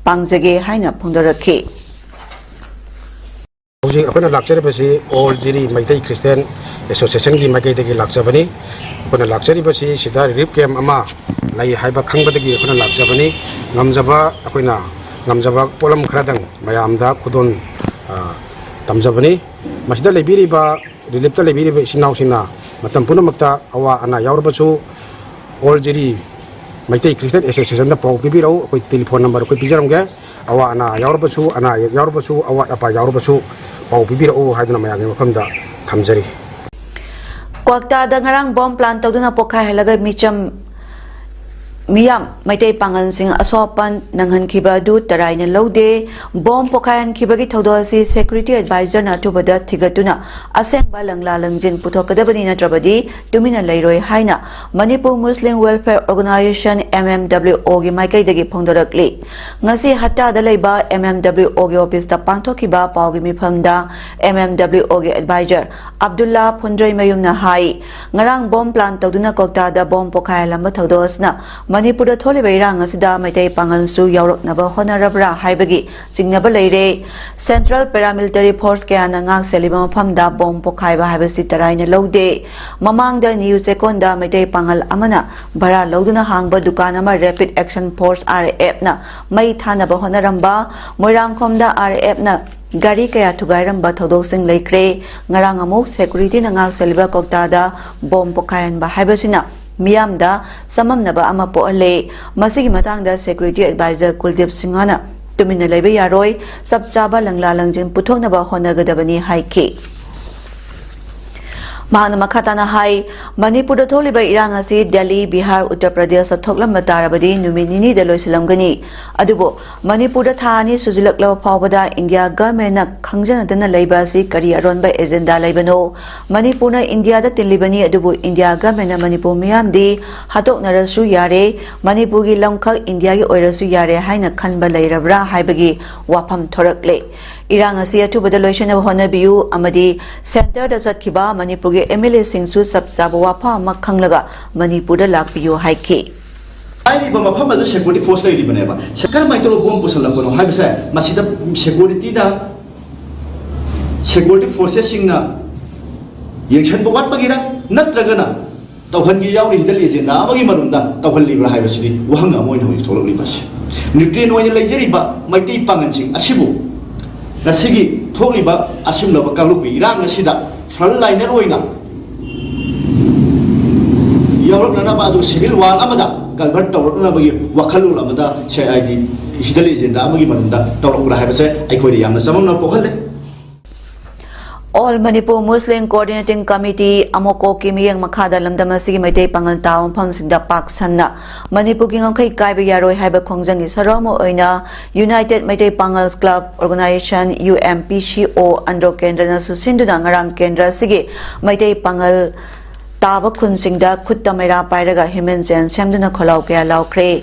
ꯄꯥꯡꯖꯒꯦ ꯍꯥꯏꯅ ꯐꯣꯡꯗꯣꯔꯛꯈꯤ꯫ ꯍꯧꯖꯤꯛ ꯑꯩꯈꯣꯏꯅ ꯂꯥꯛꯆꯔꯤꯕꯁꯤ All ꯖꯤꯔꯤ ꯃꯩꯇꯩ Christian Association ꯒꯤ ꯃꯥꯏꯀꯩꯗꯒꯤ ꯂꯥꯛꯆꯕꯅꯤ꯫ ꯑꯩꯈꯣꯏꯅ ꯂꯥꯛꯆꯔꯤꯕꯁꯤ ꯁꯤꯗ relief camp ꯑꯃ ꯂꯩ ꯍꯥꯏꯕ ꯈꯪꯕꯗꯒꯤ ꯑꯩꯈꯣꯏꯅ ꯂꯥꯛꯆꯕꯅꯤ꯫ ꯉꯝꯖꯕ ꯑꯩꯈꯣꯏꯅ ꯉꯝꯖꯕ ꯄꯣꯠꯂꯝ ꯈꯔꯗꯪ ꯃꯌꯥꯝꯗ ꯈꯨꯗꯣꯜ, ꯑ, ꯇꯝꯖꯕꯅꯤ꯫ ꯃꯁꯤꯗ ꯂꯩꯕꯤꯔꯤꯕ relief ꯇ ꯂꯩꯕꯤꯔꯤꯕ ꯏꯆꯤꯟ ꯏꯅꯥꯎꯁꯤꯡꯅ ꯃꯇꯝ ꯄꯨꯝꯅꯃꯛꯇ ꯑꯋꯥ ꯑꯅꯥ ꯌꯥꯎꯔꯕꯁꯨ All ꯖꯤꯔꯤ ꯃꯩꯇꯩ Christian Association ꯗ ꯄꯥꯎ ꯄꯤꯕꯤꯔꯛꯎ꯫ ꯑꯩꯈꯣꯏ telephone number ꯑꯩꯈꯣꯏ ꯄꯤꯖꯔꯝꯒꯦ꯫ ꯑꯋꯥ ꯑꯅꯥ ꯌꯥꯎꯔꯕꯁꯨ, ꯑꯅꯥ ꯑꯌꯦꯛ ꯌꯥꯎꯔꯕꯁꯨ, ꯑꯋꯥꯠ ꯑꯄꯥ ꯌꯥꯎꯔꯕꯁꯨ ꯄꯥꯎ ꯄꯤꯕꯤꯔꯛꯎ ꯍꯥꯏꯗꯨꯅ ꯃꯌꯥꯝꯒꯤ ꯃꯐꯝꯗ ꯊꯝꯖꯔꯤ꯫ ꯀ꯭ꯋꯥꯛꯇꯥꯗ ꯉꯔꯥꯡ bomb plant ꯇꯧꯗꯨꯅ ꯄꯣꯈꯥꯏꯍꯜꯂꯒ ꯃꯤꯆꯝ ꯃꯤꯌꯥꯝ ꯃꯩꯇꯩ ꯄꯥꯉꯜꯁꯤꯡ ꯑꯁꯣꯛ ꯑꯄꯟ ꯅꯪꯍꯟꯈꯤꯕ ꯑꯗꯨ ꯇꯔꯥꯏꯅ ꯂꯧꯗꯦ꯫ ꯕꯣꯝ ꯄꯣꯈꯥꯏꯍꯟꯈꯤꯕꯒꯤ ꯊꯧꯗꯣꯛ ꯑꯁꯤ security advisorꯅ ꯑꯊꯨꯕꯗ ꯊꯤꯒꯠꯇꯨꯅ ꯑꯁꯦꯡꯕ ꯂꯪꯂꯥ ꯂꯪꯖꯤꯟ ꯄꯨꯊꯣꯛꯀꯗꯕꯅꯤ, ꯅꯠꯇ꯭ꯔꯕꯗꯤ ꯇꯨꯃꯤꯟꯅ ꯂꯩꯔꯣꯏ ꯍꯥꯏꯅ Manipur Muslim Welfare Organisation, MMWOꯒꯤ ꯃꯥꯏꯀꯩꯗꯒꯤ ꯐꯣꯡꯗꯣꯔꯛꯂꯤ꯫ ꯉꯁꯤ ꯍꯠꯇꯥꯗ ꯂꯩꯕ MMWOꯒꯤ officeꯇ ꯄꯥꯡꯊꯣꯛꯈꯤꯕ ꯄꯥꯎꯒꯤ ꯃꯤꯐꯝꯗ MMWOꯒꯤ advisor ꯑꯕꯗꯨꯜꯂꯥ ꯐꯨꯟꯗ꯭ꯔꯩꯃꯌꯨꯝꯅ ꯍꯥꯏ, ꯉꯔꯥꯡ ꯕꯣꯝ plant ꯇꯧꯗꯨꯅ ꯀꯣꯛꯇꯥꯗ ꯕꯣꯝ ꯄꯣꯈꯥꯏꯍꯜꯂꯝꯕ ꯊꯧꯗꯣꯛ ꯑꯁꯤꯅ ꯃꯅꯤꯄꯨꯔꯗ ꯊꯣꯛꯂꯤꯕ ꯏꯔꯥꯡ ꯑꯁꯤꯗ ꯃꯩꯇꯩ ꯄꯥꯉꯜꯁꯨ ꯌꯥꯎꯔꯛꯅꯕ ꯍꯣꯠꯅꯔꯕ꯭ꯔꯥ ꯍꯥꯏꯕꯒꯤ ꯆꯤꯡꯅꯕ ꯂꯩꯔꯦ꯫ Central Paramilitary Force ꯀꯌꯥꯅ ꯉꯥꯛ ꯁꯦꯜꯂꯤꯕ ꯃꯐꯝꯗ ꯕꯣꯝ ꯄꯣꯈꯥꯏꯕ ꯍꯥꯏꯕꯁꯤ ꯇꯔꯥꯏꯅ ꯂꯧꯗꯦ꯫ ꯃꯃꯥꯡꯗ ꯅ꯭ꯌꯨ ꯆꯦꯛꯀꯣꯟꯗ ꯃꯩꯇꯩ ꯄꯥꯉꯜ ꯑꯃꯅ ꯚꯔꯥ ꯂꯧꯗꯨꯅ ꯍꯥꯡꯕ ꯗꯨꯀꯥꯟ ꯑꯃ Rapid Action Force, RAFꯅ ꯃꯩ ꯊꯥꯅꯕ ꯍꯣꯠꯅꯔꯝꯕ, ꯃꯣꯏꯔꯥꯡꯈꯣꯝꯗ RAFꯅ ꯒꯥꯔꯤ ꯀꯌꯥ ꯊꯨꯒꯥꯏꯔꯝꯕ ꯊꯧꯗꯣꯛꯁꯤꯡ ꯂꯩꯈ꯭ꯔꯦ꯫ ꯉꯔꯥꯡ ꯑꯃꯨꯛ securityꯅ ꯉꯥꯛ ꯁꯦꯜꯂꯤꯕ ꯀꯣꯛꯇꯥꯗ ꯕꯣꯝ ꯄꯣꯈꯥꯏꯍꯟꯕ ꯍꯥꯏꯕꯁꯤꯅ ꯃꯤꯌꯥꯝꯗ ꯆꯃꯝꯅꯕ ꯑꯃ ꯄꯣꯛꯍꯜꯂꯦ꯫ ꯃꯁꯤꯒꯤ ꯃꯇꯥꯡꯗ security advisor ꯀꯨꯜꯗꯤꯞ ꯁꯤꯡꯍꯅ ꯇꯨꯃꯤꯟꯅ ꯂꯩꯕ ꯌꯥꯔꯣꯏ, ꯆꯞ ꯆꯥꯕ ꯂꯪꯂꯥ ꯂꯪꯖꯤꯟ ꯄꯨꯊꯣꯛꯅꯕ ꯍꯣꯠꯅꯒꯗꯕꯅꯤ ꯍꯥꯏꯈꯤ꯫ ꯃꯍꯥꯛꯅ ꯃꯈꯥ ꯇꯥꯅ ꯍꯥꯏ, ꯃꯅꯤꯄꯨꯔꯗ ꯊꯣꯛꯂꯤꯕ ꯏꯔꯥꯡ ꯑꯁꯤ ꯗꯦꯜꯂꯤ, ꯕꯤꯍꯥꯔ, ꯎꯠꯇꯔ ꯄ꯭ꯔꯗꯦꯁꯇ ꯊꯣꯛꯂꯝꯕ ꯇꯥꯔꯕꯗꯤ ꯅꯨꯃꯤꯠ ꯅꯤꯅꯤꯗ ꯂꯣꯏꯁꯤꯜꯂꯝꯒꯅꯤ꯫ ꯑꯗꯨꯕꯨ ꯃꯅꯤꯄꯨꯔꯗ ꯊꯥ ꯑꯅꯤ ꯁꯨꯖꯤꯜꯂꯛꯂꯕ ꯐꯥꯎꯕꯗ ꯏꯟꯗꯤꯌꯥ governmentꯅ ꯈꯪꯖꯅꯗꯅ ꯂꯩꯕ ꯑꯁꯤ ꯀꯔꯤ ꯑꯔꯣꯟꯕ agenda ꯂꯩꯕꯅꯣ? ꯃꯅꯤꯄꯨꯔꯅ ꯏꯟꯗꯤꯌꯥꯗ ꯇꯤꯜꯂꯤꯕꯅꯤ, ꯑꯗꯨꯕꯨ ꯏꯟꯗꯤꯌꯥ governmentꯅ ꯃꯅꯤꯄꯨꯔ ꯃꯤꯌꯥꯝꯗꯤ ꯍꯥꯠꯇꯣꯛꯅꯔꯁꯨ ꯌꯥꯔꯦ, ꯃꯅꯤꯄꯨꯔꯒꯤ ꯂꯝꯈꯛ ꯏꯟꯗꯤꯌꯥꯒꯤ ꯑꯣꯏꯔꯁꯨ ꯌꯥꯔꯦ ꯍꯥꯏꯅ ꯈꯟꯕ ꯂꯩꯔꯕ꯭ꯔꯥ ꯍꯥꯏꯕꯒꯤ ꯋꯥꯐꯝ ꯊꯣꯔꯛꯂꯦ꯫ ꯏꯔꯥꯡ ꯑꯁꯤ ꯑꯊꯨꯕꯗ ꯂꯣꯏꯁꯤꯟꯅꯕ ꯍꯣꯠꯅꯕꯤꯌꯨ ꯑꯃꯗꯤ centreꯗ ꯆꯠꯈꯤꯕ ꯃꯅꯤꯄꯨꯔꯒꯤ MLAꯁꯤꯡꯁꯨ ꯆꯞ ꯆꯥꯕ ꯋꯥꯐꯝ ꯑꯃ ꯈꯪꯂꯒ ꯃꯅꯤꯄꯨꯔꯗ ꯂꯥꯛꯄꯤꯌꯨ ꯍꯥꯏꯈꯤ꯫ ꯍꯥꯏꯔꯤꯕ ꯃꯐꯝ ꯑꯗꯨ security force ꯂꯩꯔꯤꯕꯅꯦꯕ꯫ ꯀꯔꯝꯍꯥꯏꯅ ꯇꯧꯔꯒ ꯕꯣꯝ ꯄꯨꯁꯜꯂꯛꯄꯅꯣ ꯍꯥꯏꯕꯁꯦ ꯃꯁꯤꯗ securityꯅ, security forcesꯁꯤꯡꯅ ꯌꯦꯡꯁꯤꯟꯕ ꯋꯥꯠꯄꯒꯤꯔ ꯅꯠꯇ꯭ꯔꯒꯅ ꯇꯧꯍꯟꯒꯦ ꯌꯥꯎꯔꯤ hidden agenda ꯑꯃꯒꯤ ꯃꯔꯨꯝꯗ ꯇꯧꯍꯜꯂꯤꯕ꯭ꯔꯥ ꯍꯥꯏꯕꯁꯤꯗꯤ ꯋꯥꯍꯪ ꯑꯃ ꯑꯣꯏꯅ ꯍꯧꯖꯤꯛ ꯊꯣꯛꯂꯛꯂꯤꯕꯁꯤ꯫ Neutral ꯑꯣꯏꯅ ꯂꯩꯖꯔꯤꯕ ꯃꯩꯇꯩ ꯄꯥꯉꯜꯁꯤꯡ ꯑꯁꯤꯕꯨ ꯉꯁꯤꯒꯤ ꯊꯣꯛꯂꯤꯕ ꯑꯁꯤꯒꯨꯝꯂꯕ ꯀꯥꯡꯂꯨꯞꯀꯤ ꯏꯔꯥꯡ ꯑꯁꯤꯗ frontliner ꯑꯣꯏꯅ ꯌꯥꯎꯔꯛꯅꯅꯕ, ꯑꯗꯨ civil war ꯑꯃꯗ convert ꯇꯧꯔꯛꯅꯅꯕꯒꯤ ꯋꯥꯈꯜꯂꯣꯟ ꯑꯃꯗ ꯁꯦ ꯍꯥꯏꯗꯤ hidden agenda ꯑꯃꯒꯤ ꯃꯅꯨꯡꯗ ꯇꯧꯔꯛꯄ꯭ꯔꯥ ꯍꯥꯏꯕꯁꯦ ꯑꯩꯈꯣꯏꯗ ꯌꯥꯝꯅ ꯆꯃꯝꯅꯕ ꯄꯣꯛꯍꯜꯂꯦ꯫ All Manipur Muslim Coordinating Committee, ꯑꯃꯣꯀꯣꯛꯀꯤ ꯃꯤꯠꯌꯦꯡ ꯃꯈꯥꯗ ꯂꯝꯗꯝ ꯑꯁꯤꯒꯤ ꯃꯩꯇꯩ ꯄꯥꯉꯜ ꯇꯥꯕ ꯃꯐꯝꯁꯤꯡꯗ ꯄꯥꯛ ꯁꯟꯅ ꯃꯅꯤꯄꯨꯔꯒꯤ ꯉꯝꯈꯩ ꯀꯥꯏꯕ ꯌꯥꯔꯣꯏ ꯍꯥꯏꯕ ꯈꯣꯡꯖꯪꯒꯤ ꯁꯔꯨꯛ ꯑꯃ ꯑꯣꯏꯅ United Meitei Pangal Club Organization, U M P C O, Andro ꯀꯦꯟꯗ꯭ꯔꯅꯁꯨ ꯁꯤꯟꯗꯨꯅ ꯉꯔꯥꯡ ꯀꯦꯟꯗ꯭ꯔ ꯑꯁꯤꯒꯤ ꯃꯩꯇꯩ ꯄꯥꯉꯜ ꯇꯥꯕ ꯈꯨꯟꯁꯤꯡꯗ ꯈꯨꯠꯇ ꯃꯩꯔꯥ ꯄꯥꯏꯔꯒ human chain ꯁꯦꯝꯗꯨꯅ ꯈꯣꯜꯂꯥꯎ ꯀꯌꯥ ꯂꯥꯎꯈ꯭ꯔꯦ꯫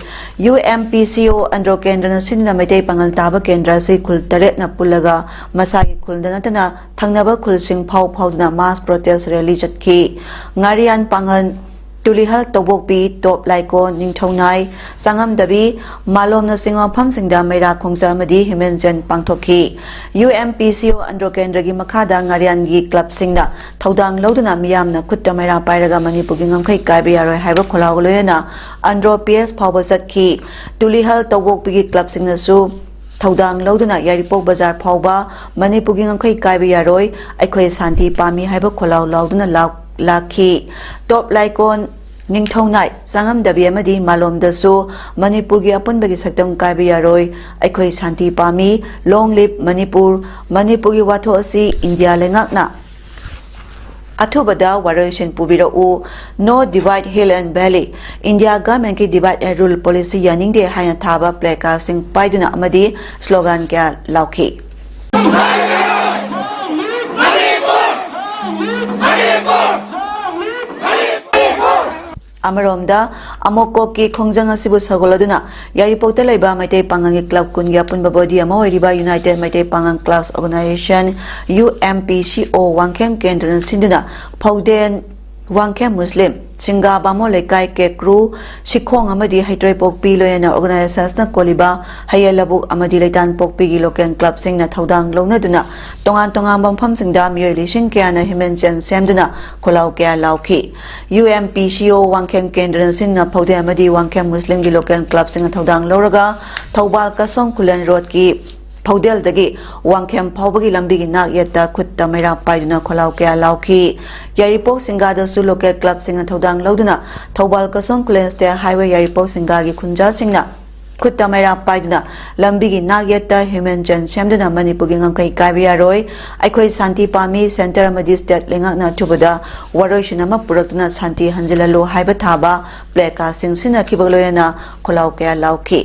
U M P C O Andro ꯀꯦꯟꯗ꯭ꯔꯅ ꯁꯤꯟꯗꯨꯅ ꯃꯩꯇꯩ ꯄꯥꯉꯜ ꯇꯥꯕ ꯀꯦꯟꯗ꯭ꯔ ꯑꯁꯤ ꯈꯨꯜ ꯇꯔꯦꯠꯅ ꯄꯨꯜꯂꯒ ꯃꯁꯥꯒꯤ ꯈꯨꯜꯗ ꯅꯠꯇꯅ ꯊꯪꯅꯕ ꯈꯨꯜꯁꯤꯡ ꯐꯥꯎ ꯐꯥꯎꯗꯨꯅ mass protest rally ꯆꯠꯈꯤ꯫ ꯉꯥꯔꯤꯌꯥꯟ ꯄꯥꯉꯜ, ꯇꯨꯂꯤꯍꯜ ꯇꯧꯕꯣꯛꯄꯤ, ꯇꯣꯞ ꯂꯥꯏꯀꯣꯟ, ꯅꯤꯡꯊꯧꯅꯥꯏ, ꯆꯥꯉꯝꯗꯕꯤ, ꯃꯥꯂꯣꯝꯅꯆꯤꯡꯕ ꯃꯐꯝꯁꯤꯡꯗ ꯃꯩꯔꯥ ꯈꯣꯡꯖ ꯑꯃꯗꯤ human chain ꯄꯥꯡꯊꯣꯛꯈꯤ꯫ U M P C O Andro ꯀꯦꯟꯗ꯭ꯔꯒꯤ ꯃꯈꯥꯗ ꯉꯥꯔꯤꯌꯥꯟꯒꯤ ꯀ꯭ꯂꯕꯁꯤꯡꯅ ꯊꯧꯗꯥꯡ ꯂꯧꯗꯨꯅ ꯃꯤꯌꯥꯝꯅ ꯈꯨꯠꯇ ꯃꯩꯔꯥ ꯄꯥꯏꯔꯒ ꯃꯅꯤꯄꯨꯔꯒꯤ ꯉꯝꯈꯩ ꯀꯥꯏꯕ ꯌꯥꯔꯣꯏ ꯍꯥꯏꯕ ꯈꯣꯜꯂꯥꯎꯒ ꯂꯣꯏꯅꯅ ꯑꯟꯗ꯭ꯔꯣ P S ꯐꯥꯎꯕ ꯆꯠꯈꯤ꯫ ꯇꯨꯂꯤꯍꯜ ꯇꯧꯕꯣꯛꯄꯤꯒꯤ ꯀ꯭ꯂꯕꯁꯤꯡꯅꯁꯨ ꯊꯧꯗꯥꯡ ꯂꯧꯗꯨꯅ ꯌꯥꯏꯔꯤꯄꯣꯛ ꯕꯖꯥꯔ ꯐꯥꯎꯕ ꯃꯅꯤꯄꯨꯔꯒꯤ ꯉꯝꯈꯩ ꯀꯥꯏꯕ ꯌꯥꯔꯣꯏ, ꯑꯩꯈꯣꯏ ꯁꯥꯟꯇꯤ ꯄꯥꯝꯃꯤ ꯍꯥꯏꯕ ꯈꯣꯜꯂꯥꯎ ꯂꯥꯎꯗꯨꯅ ꯂꯥꯎ-, ꯂꯥꯛꯈꯤ꯫ ꯇꯣꯞ ꯂꯥꯏꯀꯣꯟ, ꯅꯤꯡꯊꯧꯅꯥꯏ, ꯆꯥꯉꯝꯗꯕꯤ ꯑꯃꯗꯤ ꯃꯥꯂꯣꯝꯗꯁꯨ ꯃꯅꯤꯄꯨꯔꯒꯤ ꯑꯄꯨꯟꯕꯒꯤ ꯁꯛꯇꯝ ꯀꯥꯏꯕ ꯌꯥꯔꯣꯏ, ꯑꯩꯈꯣꯏ ꯁꯥꯟꯇꯤ ꯄꯥꯝꯃꯤ, long live ꯃꯅꯤꯄꯨꯔ, ꯃꯅꯤꯄꯨꯔꯒꯤ ꯋꯥꯊꯣꯛ ꯑꯁꯤ ꯏꯟꯗꯤꯌꯥ ꯂꯩꯉꯥꯛꯅ ꯑꯊꯨꯕꯗ ꯋꯥꯔꯣꯏꯁꯤꯟ ꯄꯨꯕꯤꯔꯛꯎ, No Divide Hill and Valley, India ꯒꯚꯔꯟꯃꯦꯟꯠꯀꯤ divide and rule policy ꯌꯥꯅꯤꯡꯗꯦ ꯍꯥꯏꯅ ꯊꯥꯕ placardꯁꯤꯡ ꯄꯥꯏꯗꯨꯅ ꯑꯃꯗꯤ slogan ꯀꯌꯥ ꯂꯥꯎꯈꯤ꯫ ꯑꯃꯔꯣꯝꯗ, ꯑꯃꯣꯀꯣꯛꯀꯤ ꯈꯣꯡꯖꯪ ꯑꯁꯤꯕꯨ ꯁꯧꯒꯠꯂꯗꯨꯅ ꯌꯥꯏꯔꯤꯄꯣꯛꯇ ꯂꯩꯕ ꯃꯩꯇꯩ ꯄꯥꯉꯜꯒꯤ ꯀ꯭ꯂꯕ ꯀꯨꯟꯒꯤ ꯑꯄꯨꯟꯕ body ꯑꯃ ꯑꯣꯏꯔꯤꯕ United Meitei Pangal Clubs Organization, U M P C O, Wangkhem ꯀꯦꯟꯗ꯭ꯔꯅ ꯁꯤꯟꯗꯨꯅ ꯐꯧꯗꯦꯟ, ꯋꯥꯡꯈꯦꯝ ꯃꯨꯁꯂꯤꯝ, ꯁꯤꯡꯒꯥ ꯕꯥꯃꯣꯟ ꯂꯩꯀꯥꯏ, ꯀꯦꯀ꯭ꯔꯨ, ꯁꯤꯈꯣꯡ ꯑꯃꯗꯤ ꯍꯩꯇ꯭ꯔꯣꯏꯄꯣꯛꯄꯤ ꯂꯣꯏꯅꯅ organizationꯅ ꯀꯣꯜꯂꯤꯕ ꯍꯌꯦꯜ ꯂꯕꯨꯛ ꯑꯃꯗꯤ ꯂꯩꯇꯥꯟꯄꯣꯛꯄꯤꯒꯤ local clubꯁꯤꯡꯅ ꯊꯧꯗꯥꯡ ꯂꯧꯅꯗꯨꯅ ꯇꯣꯉꯥꯟ ꯇꯣꯉꯥꯟꯕ ꯃꯐꯝꯁꯤꯡꯗ ꯃꯤꯑꯣꯏ ꯂꯤꯁꯤꯡ ꯀꯌꯥꯅ human chain ꯁꯦꯝꯗꯨꯅ ꯈꯣꯜꯂꯥꯎ ꯀꯌꯥ ꯂꯥꯎꯈꯤ꯫ U M P C O Wangkhem ꯀꯦꯟꯗ꯭ꯔꯅ ꯁꯤꯟꯗꯨꯅ ꯐꯧꯗꯦꯟ ꯑꯃꯗꯤ ꯋꯥꯡꯈꯦꯝ ꯃꯨꯁꯂꯤꯝꯒꯤ local clubꯁꯤꯡꯅ ꯊꯧꯗꯥꯡ ꯂꯧꯔꯒ ꯊꯧꯕꯥꯜ ꯀꯁꯣꯝ ꯈꯨꯂꯦꯟ roadꯀꯤ ꯐꯧꯗꯦꯜꯗꯒꯤ ꯋꯥꯡꯈꯦꯝ ꯐꯥꯎꯕꯒꯤ ꯂꯝꯕꯤꯒꯤ ꯅꯥꯛ ꯌꯦꯠꯇ ꯈꯨꯠꯇ ꯃꯩꯔꯥ ꯄꯥꯏꯗꯨꯅ ꯈꯣꯜꯂꯥꯎ ꯀꯌꯥ ꯂꯥꯎꯈꯤ꯫ ꯌꯥꯏꯔꯤꯄꯣꯛ ꯁꯤꯡꯒꯥꯗꯁꯨ local clubꯁꯤꯡꯅ ꯊꯧꯗꯥꯡ ꯂꯧꯗꯨꯅ ꯊꯧꯕꯥꯜ ꯀꯁꯣꯝ ꯈꯨꯂꯦꯟ state highway ꯌꯥꯏꯔꯤꯄꯣꯛ ꯁꯤꯡꯒꯥꯒꯤ ꯈꯨꯟꯖꯥꯁꯤꯡꯅ ꯈꯨꯠꯇ ꯃꯩꯔꯥ ꯄꯥꯏꯗꯨꯅ ꯂꯝꯕꯤꯒꯤ ꯅꯥꯛꯌꯦꯠꯇ human chain ꯁꯦꯝꯗꯨꯅ ꯃꯅꯤꯄꯨꯔꯒꯤ ꯉꯝꯈꯩ ꯀꯥꯏꯕ ꯌꯥꯔꯣꯏ, ꯑꯩꯈꯣꯏ ꯁꯥꯟꯇꯤ ꯄꯥꯝꯃꯤ, centre ꯑꯃꯗꯤ state ꯂꯩꯉꯥꯛꯅ ꯑꯊꯨꯕꯗ ꯋꯥꯔꯣꯏꯁꯤꯟ ꯑꯃ ꯄꯨꯔꯛꯇꯨꯅ ꯁꯥꯟꯇꯤ ꯍꯟꯖꯤꯜꯍꯜꯂꯨ ꯍꯥꯏꯕ ꯊꯥꯕ placardꯁꯤꯡ ꯁꯤꯖꯤꯟꯅꯈꯤꯕꯒ ꯂꯣꯏꯅꯅ ꯈꯣꯜꯂꯥꯎ ꯀꯌꯥ ꯂꯥꯎꯈꯤ꯫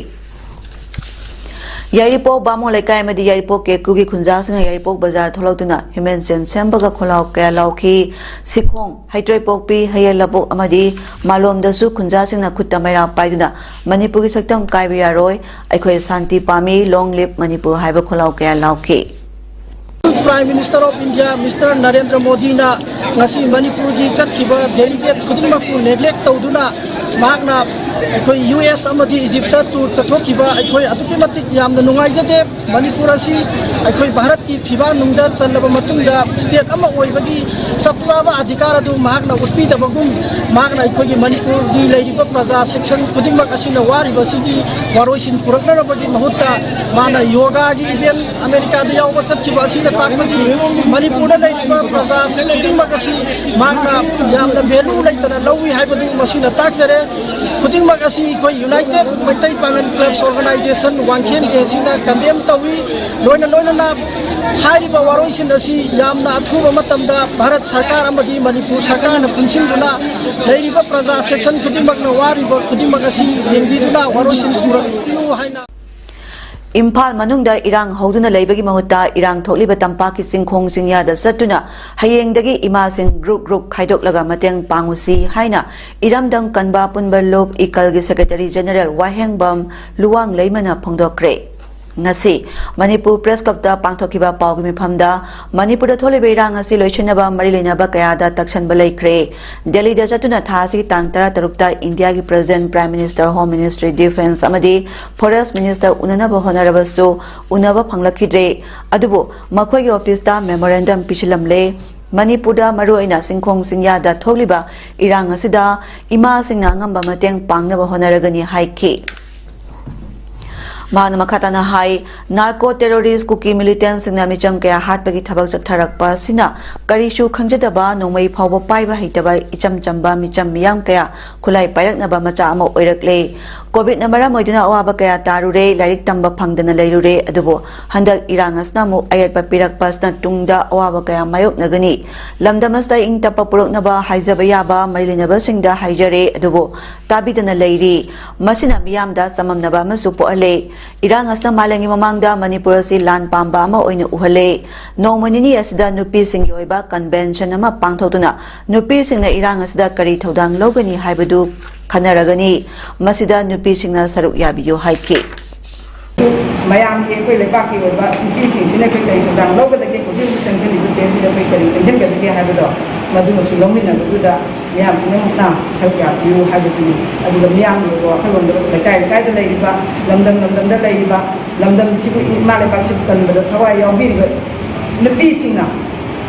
ꯌꯥꯏꯔꯤꯄꯣꯛ ꯕꯥꯃꯣꯟ ꯂꯩꯀꯥꯏ ꯑꯃꯗꯤ ꯌꯥꯏꯔꯤꯄꯣꯛ ꯀꯦꯀ꯭ꯔꯨꯒꯤ ꯈꯨꯟꯖꯥꯁꯤꯡꯅ ꯌꯥꯏꯔꯤꯄꯣꯛ ꯕꯖꯥꯔ ꯊꯣꯛꯂꯛꯇꯨꯅ human chain ꯁꯦꯝꯕꯒ ꯈꯣꯜꯂꯥꯎ ꯀꯌꯥ ꯂꯥꯎꯈꯤ꯫ ꯁꯤꯈꯣꯡ, ꯍꯩꯇ꯭ꯔꯩꯄꯣꯛꯄꯤ, ꯍꯌꯦꯜ ꯂꯕꯨꯛ ꯑꯃꯗꯤ ꯃꯥꯂꯣꯝꯗꯁꯨ ꯈꯨꯟꯖꯥꯁꯤꯡꯅ ꯈꯨꯠꯇ ꯃꯩꯔꯥ ꯄꯥꯏꯗꯨꯅ ꯃꯅꯤꯄꯨꯔꯒꯤ ꯁꯛꯇꯝ ꯀꯥꯏꯕ ꯌꯥꯔꯣꯏ, ꯑꯩꯈꯣꯏ ꯁꯥꯟꯇꯤ ꯄꯥꯝꯃꯤ, long live ꯃꯅꯤꯄꯨꯔ ꯍꯥꯏꯕ ꯈꯣꯜꯂꯥꯎ ꯀꯌꯥ ꯂꯥꯎꯈꯤ꯫ Prime Minister of India, Mister Narendra ꯃꯣꯗꯤꯅ ꯉꯁꯤ ꯃꯅꯤꯄꯨꯔꯒꯤ ꯆꯠꯈꯤꯕ delegate ꯈꯨꯗꯤꯡꯃꯛꯄꯨ neglect ꯇꯧꯗꯨꯅ ꯃꯍꯥꯛꯅ ꯑꯩꯈꯣꯏ ꯌꯨ ꯑꯦꯁ ꯑꯃꯗꯤ ꯏꯖꯤꯞꯇ tour ꯆꯠꯊꯣꯛꯈꯤꯕ ꯑꯩꯈꯣꯏ ꯑꯗꯨꯛꯀꯤ ꯃꯇꯤꯛ ꯌꯥꯝꯅ ꯅꯨꯡꯉꯥꯏꯖꯗꯦ꯫ ꯃꯅꯤꯄꯨꯔ ꯑꯁꯤ ꯑꯩꯈꯣꯏ ꯚꯥꯔꯠꯀꯤ ꯐꯤꯕꯥꯛꯅꯨꯡꯗ ꯆꯜꯂꯕ ꯃꯇꯨꯡꯗ state ꯑꯃ ꯑꯣꯏꯕꯒꯤ ꯆꯞ ꯆꯥꯕ ꯑꯙꯤꯀꯥꯔ ꯑꯗꯨ ꯃꯍꯥꯛꯅ ꯎꯠꯄꯤꯗꯕꯒꯨꯝ, ꯃꯍꯥꯛꯅ ꯑꯩꯈꯣꯏꯒꯤ ꯃꯅꯤꯄꯨꯔꯒꯤ ꯂꯩꯔꯤꯕ ꯄ꯭ꯔꯖꯥ section ꯈꯨꯗꯤꯡꯃꯛ ꯑꯁꯤꯅ ꯋꯥꯔꯤꯕꯁꯤꯒꯤ ꯋꯥꯔꯣꯏꯁꯤꯟ ꯄꯨꯔꯛꯅꯅꯕꯒꯤ ꯃꯍꯨꯠꯇ ꯃꯥꯅ ꯌꯣꯒꯥꯒꯤ event ꯑꯃꯦꯔꯤꯀꯥꯗ ꯌꯥꯎꯕ ꯆꯠꯈꯤꯕ ꯑꯁꯤꯅ ꯇꯥꯛꯄꯗꯤ ꯃꯅꯤꯄꯨꯔꯗ ꯂꯩꯔꯤꯕ ꯄ꯭ꯔꯖꯥ ꯈꯨꯗꯤꯡꯃꯛ ꯑꯁꯤ ꯃꯍꯥꯛꯅ ꯌꯥꯝꯅ value ꯂꯩꯇꯅ ꯂꯧꯏ ꯍꯥꯏꯕꯗꯨ ꯃꯁꯤꯅ ꯇꯥꯛꯆꯔꯦ꯫ ꯈꯨꯗꯤꯡꯃꯛ ꯑꯁꯤ ꯑꯩꯈꯣꯏ United ꯃꯩꯇꯩ ꯄꯥꯉꯜ Clubs Organisation ꯋꯥꯡꯈꯦꯝ ꯑꯦ ꯁꯤꯅ condemn ꯇꯧꯏ꯫ ꯂꯣꯏꯅ ꯂꯣꯏꯅꯅ ꯍꯥꯏꯔꯤꯕ ꯋꯥꯔꯣꯏꯁꯤꯟ ꯑꯁꯤ ꯌꯥꯝꯅ ꯑꯊꯨꯕ ꯃꯇꯝꯗ ꯚꯥꯔꯠ ꯁꯔꯀꯥꯔ ꯑꯃꯗꯤ ꯃꯅꯤꯄꯨꯔ ꯁꯔꯀꯥꯔꯅ ꯄꯨꯟꯁꯤꯟꯗꯨꯅ ꯂꯩꯔꯤꯕ ꯄ꯭ꯔꯖꯥ section ꯈꯨꯗꯤꯡꯃꯛꯅ ꯋꯥꯔꯤꯕ ꯈꯨꯗꯤꯡꯃꯛ ꯑꯁꯤ ꯌꯦꯡꯕꯤꯗꯨꯅ ꯋꯥꯔꯣꯏꯁꯤꯟ ꯄꯨꯔꯛꯄꯤꯌꯨ ꯍꯥꯏꯅ꯫ ꯏꯝꯐꯥꯜ ꯃꯅꯨꯡꯗ ꯏꯔꯥꯡ ꯍꯧꯗꯨꯅ ꯂꯩꯕꯒꯤ ꯃꯍꯨꯠꯇ ꯏꯔꯥꯡ ꯊꯣꯛꯂꯤꯕ ꯇꯝꯄꯥꯛꯀꯤ ꯆꯤꯡꯈꯣꯡ ꯆꯤꯡꯌꯥꯗ ꯆꯠꯇꯨꯅ ꯍꯌꯦꯡꯗꯒꯤ ꯏꯃꯥꯁꯤꯡ group group ꯈꯥꯏꯗꯣꯛꯂꯒ ꯃꯇꯦꯡ ꯄꯥꯡꯉꯨꯁꯤ ꯍꯥꯏꯅ ꯏꯔꯝꯗꯝ ꯀꯟꯕ ꯑꯄꯨꯟꯕ ꯂꯨꯞ ꯏꯀꯜꯒꯤ Secretary General ꯋꯥꯍꯦꯡꯕꯝ ꯂꯨꯋꯥꯡꯂꯩꯃꯅ ꯐꯣꯡꯗꯣꯛꯈ꯭ꯔꯦ꯫ ꯉꯁꯤ ꯃꯅꯤꯄꯨꯔ Press Clubꯇ ꯄꯥꯡꯊꯣꯛꯈꯤꯕ ꯄꯥꯎꯒꯤ ꯃꯤꯐꯝꯗ ꯃꯅꯤꯄꯨꯔꯗ ꯊꯣꯛꯂꯤꯕ ꯏꯔꯥꯡ ꯑꯁꯤ ꯂꯣꯏꯁꯤꯟꯅꯕ ꯃꯔꯤ ꯂꯩꯅꯕ ꯀꯌꯥꯗ ꯇꯛꯁꯟꯕ ꯂꯩꯈ꯭ꯔꯦ꯫ ꯗꯦꯜꯂꯤꯗ ꯆꯠꯇꯨꯅ ꯊꯥ ꯑꯁꯤꯒꯤ ꯇꯥꯡ ꯇꯔꯥ ꯇꯔꯨꯛꯇ ꯏꯟꯗꯤꯌꯥꯒꯤ President, Prime Minister, Home Ministry, Defence ꯑꯃꯗꯤ Forest Minister ꯎꯅꯅꯕ ꯍꯣꯠꯅꯔꯕꯁꯨ ꯎꯅꯕ ꯐꯪꯂꯛꯈꯤꯗ꯭ꯔꯦ꯫ ꯑꯗꯨꯕꯨ ꯃꯈꯣꯏꯒꯤ officeꯇ memorandum ꯄꯤꯁꯤꯜꯂꯝꯂꯦ꯫ ꯃꯅꯤꯄꯨꯔꯗ ꯃꯔꯨꯑꯣꯏꯅ ꯆꯤꯡꯈꯣꯡ ꯆꯤꯡꯌꯥꯗ ꯊꯣꯛꯂꯤꯕ ꯏꯔꯥꯡ ꯑꯁꯤꯗ ꯏꯃꯥꯁꯤꯡꯅ ꯑꯉꯝꯕ ꯃꯇꯦꯡ ꯄꯥꯡꯅꯕ ꯍꯣꯠꯅꯔꯒꯅꯤ ꯍꯥꯏꯈꯤ꯫ ꯃꯍꯥꯛꯅ ꯃꯈꯥ ꯇꯥꯅ ꯍꯥꯏ, narco terrorist ꯀꯨꯀꯤ militantꯁꯤꯡꯅ ꯃꯤꯆꯝ ꯀꯌꯥ ꯍꯥꯠꯄꯒꯤ ꯊꯕꯛ ꯆꯠꯊꯔꯛꯄ ꯑꯁꯤꯅ ꯀꯔꯤꯁꯨ ꯈꯪꯖꯗꯕ, ꯅꯣꯡꯃꯩ ꯐꯥꯎꯕ ꯄꯥꯏꯕ ꯍꯩꯇꯕ ꯏꯆꯝ ꯆꯝꯕ ꯃꯤꯆꯝ ꯃꯤꯌꯥꯝ ꯀꯌꯥ ꯈꯨꯠꯂꯥꯏ ꯄꯥꯏꯔꯛꯅꯕ ꯃꯆꯥꯛ ꯑꯃ ꯑꯣꯏꯔꯛꯂꯦ꯫ ꯀꯣꯚꯤꯗꯅ ꯃꯔꯝ ꯑꯣꯏꯗꯨꯅ ꯑꯋꯥꯕ ꯀꯌꯥ ꯇꯥꯔꯨꯔꯦ, ꯂꯥꯏꯔꯤꯛ ꯇꯝꯕ ꯐꯪꯗꯅ ꯂꯩꯔꯨꯔꯦ, ꯑꯗꯨꯕꯨ ꯍꯟꯗꯛ ꯏꯔꯥꯡ ꯑꯁꯤꯅ ꯑꯃꯨꯛ ꯑꯌꯦꯠꯄ ꯄꯤꯔꯛꯄ ꯑꯁꯤꯅ ꯇꯨꯡꯗ ꯑꯋꯥꯕ ꯀꯌꯥ ꯃꯥꯌꯣꯛꯅꯒꯅꯤ꯫ ꯂꯝꯗꯝ ꯑꯁꯤꯗ ꯏꯪ ꯇꯞꯄ ꯄꯨꯔꯛꯅꯕ ꯍꯥꯏꯖꯕ ꯌꯥꯕ ꯃꯔꯤ ꯂꯩꯅꯕꯁꯤꯡꯗ ꯍꯥꯏꯖꯔꯦ, ꯑꯗꯨꯕꯨ ꯇꯥꯕꯤꯗꯅ ꯂꯩꯔꯤ꯫ ꯃꯁꯤꯅ ꯃꯤꯌꯥꯝꯗ ꯆꯃꯝꯅꯕ ꯑꯃꯁꯨ ꯄꯣꯛꯍꯜꯂꯦ꯫ ꯏꯔꯥꯡ ꯑꯁꯤꯅ ꯃꯥꯂꯦꯝꯒꯤ ꯃꯃꯥꯡꯗ ꯃꯅꯤꯄꯨꯔ ꯑꯁꯤ ꯂꯥꯟ ꯄꯥꯝꯕ ꯑꯃ ꯑꯣꯏꯅ ꯎꯍꯜꯂꯦ꯫ ꯅꯣꯡꯃ ꯅꯤꯅꯤ ꯑꯁꯤꯗ ꯅꯨꯄꯤꯁꯤꯡꯒꯤ ꯑꯣꯏꯕ ꯀꯟꯚꯦꯟꯁꯟ ꯑꯃ ꯄꯥꯡꯊꯣꯛꯇꯨꯅ ꯅꯨꯄꯤꯁꯤꯡꯅ ꯏꯔꯥꯡ ꯑꯁꯤꯗ ꯀꯔꯤ ꯊꯧꯗꯥꯡ ꯂꯧꯒꯅꯤ ꯍꯥꯏꯕꯗꯨ ꯈꯟꯅꯔꯒꯅꯤ꯫ ꯃꯁꯤꯗ ꯅꯨꯄꯤꯁꯤꯡꯅ ꯁꯔꯨꯛ ꯌꯥꯕꯤꯌꯨ ꯍꯥꯏꯈꯤ꯫ ꯃꯌꯥꯝꯒꯤ, ꯑꯩꯈꯣꯏ ꯂꯩꯕꯥꯛꯀꯤ ꯑꯣꯏꯕ ꯅꯨꯄꯤꯁꯤꯡꯁꯤꯅ ꯑꯩꯈꯣꯏ ꯀꯔꯤ ꯊꯧꯗꯥꯡ ꯂꯧꯒꯗꯒꯦ, ꯍꯧꯖꯤꯛ ꯍꯧꯖꯤꯛ ꯆꯪꯁꯤꯜꯂꯤꯕ ꯀꯦꯝꯁꯤꯗ ꯑꯩꯈꯣꯏ ꯀꯔꯤ ꯆꯪꯁꯤꯟꯒꯗꯒꯦ ꯍꯥꯏꯕꯗꯣ, ꯃꯗꯨꯃꯁꯨ ꯂꯧꯃꯤꯟꯅꯕꯗꯨꯗ ꯃꯤꯌꯥꯝ ꯄꯨꯝꯅꯃꯛꯅ ꯁꯔꯨꯛ ꯌꯥꯕꯤꯌꯨ ꯍꯥꯏꯕꯗꯨꯅꯤ꯫ ꯑꯗꯨꯒ ꯃꯤꯌꯥꯝꯒꯤ ꯑꯣꯏꯕ ꯋꯥꯈꯜꯂꯣꯟꯗ ꯂꯩꯀꯥꯏ ꯂꯩꯀꯥꯏꯗ ꯂꯩꯔꯤꯕ, ꯂꯝꯗꯝ ꯂꯝꯗꯝꯗ ꯂꯩꯔꯤꯕ, ꯂꯝꯗꯝꯁꯤꯕꯨ, ꯏꯃꯥ ꯂꯩꯕꯥꯛꯁꯤꯕꯨ ꯀꯟꯕꯗ ꯊꯋꯥꯏ ꯌꯥꯎꯕꯤꯔꯤꯕ ꯅꯨꯄꯤꯁꯤꯡꯅ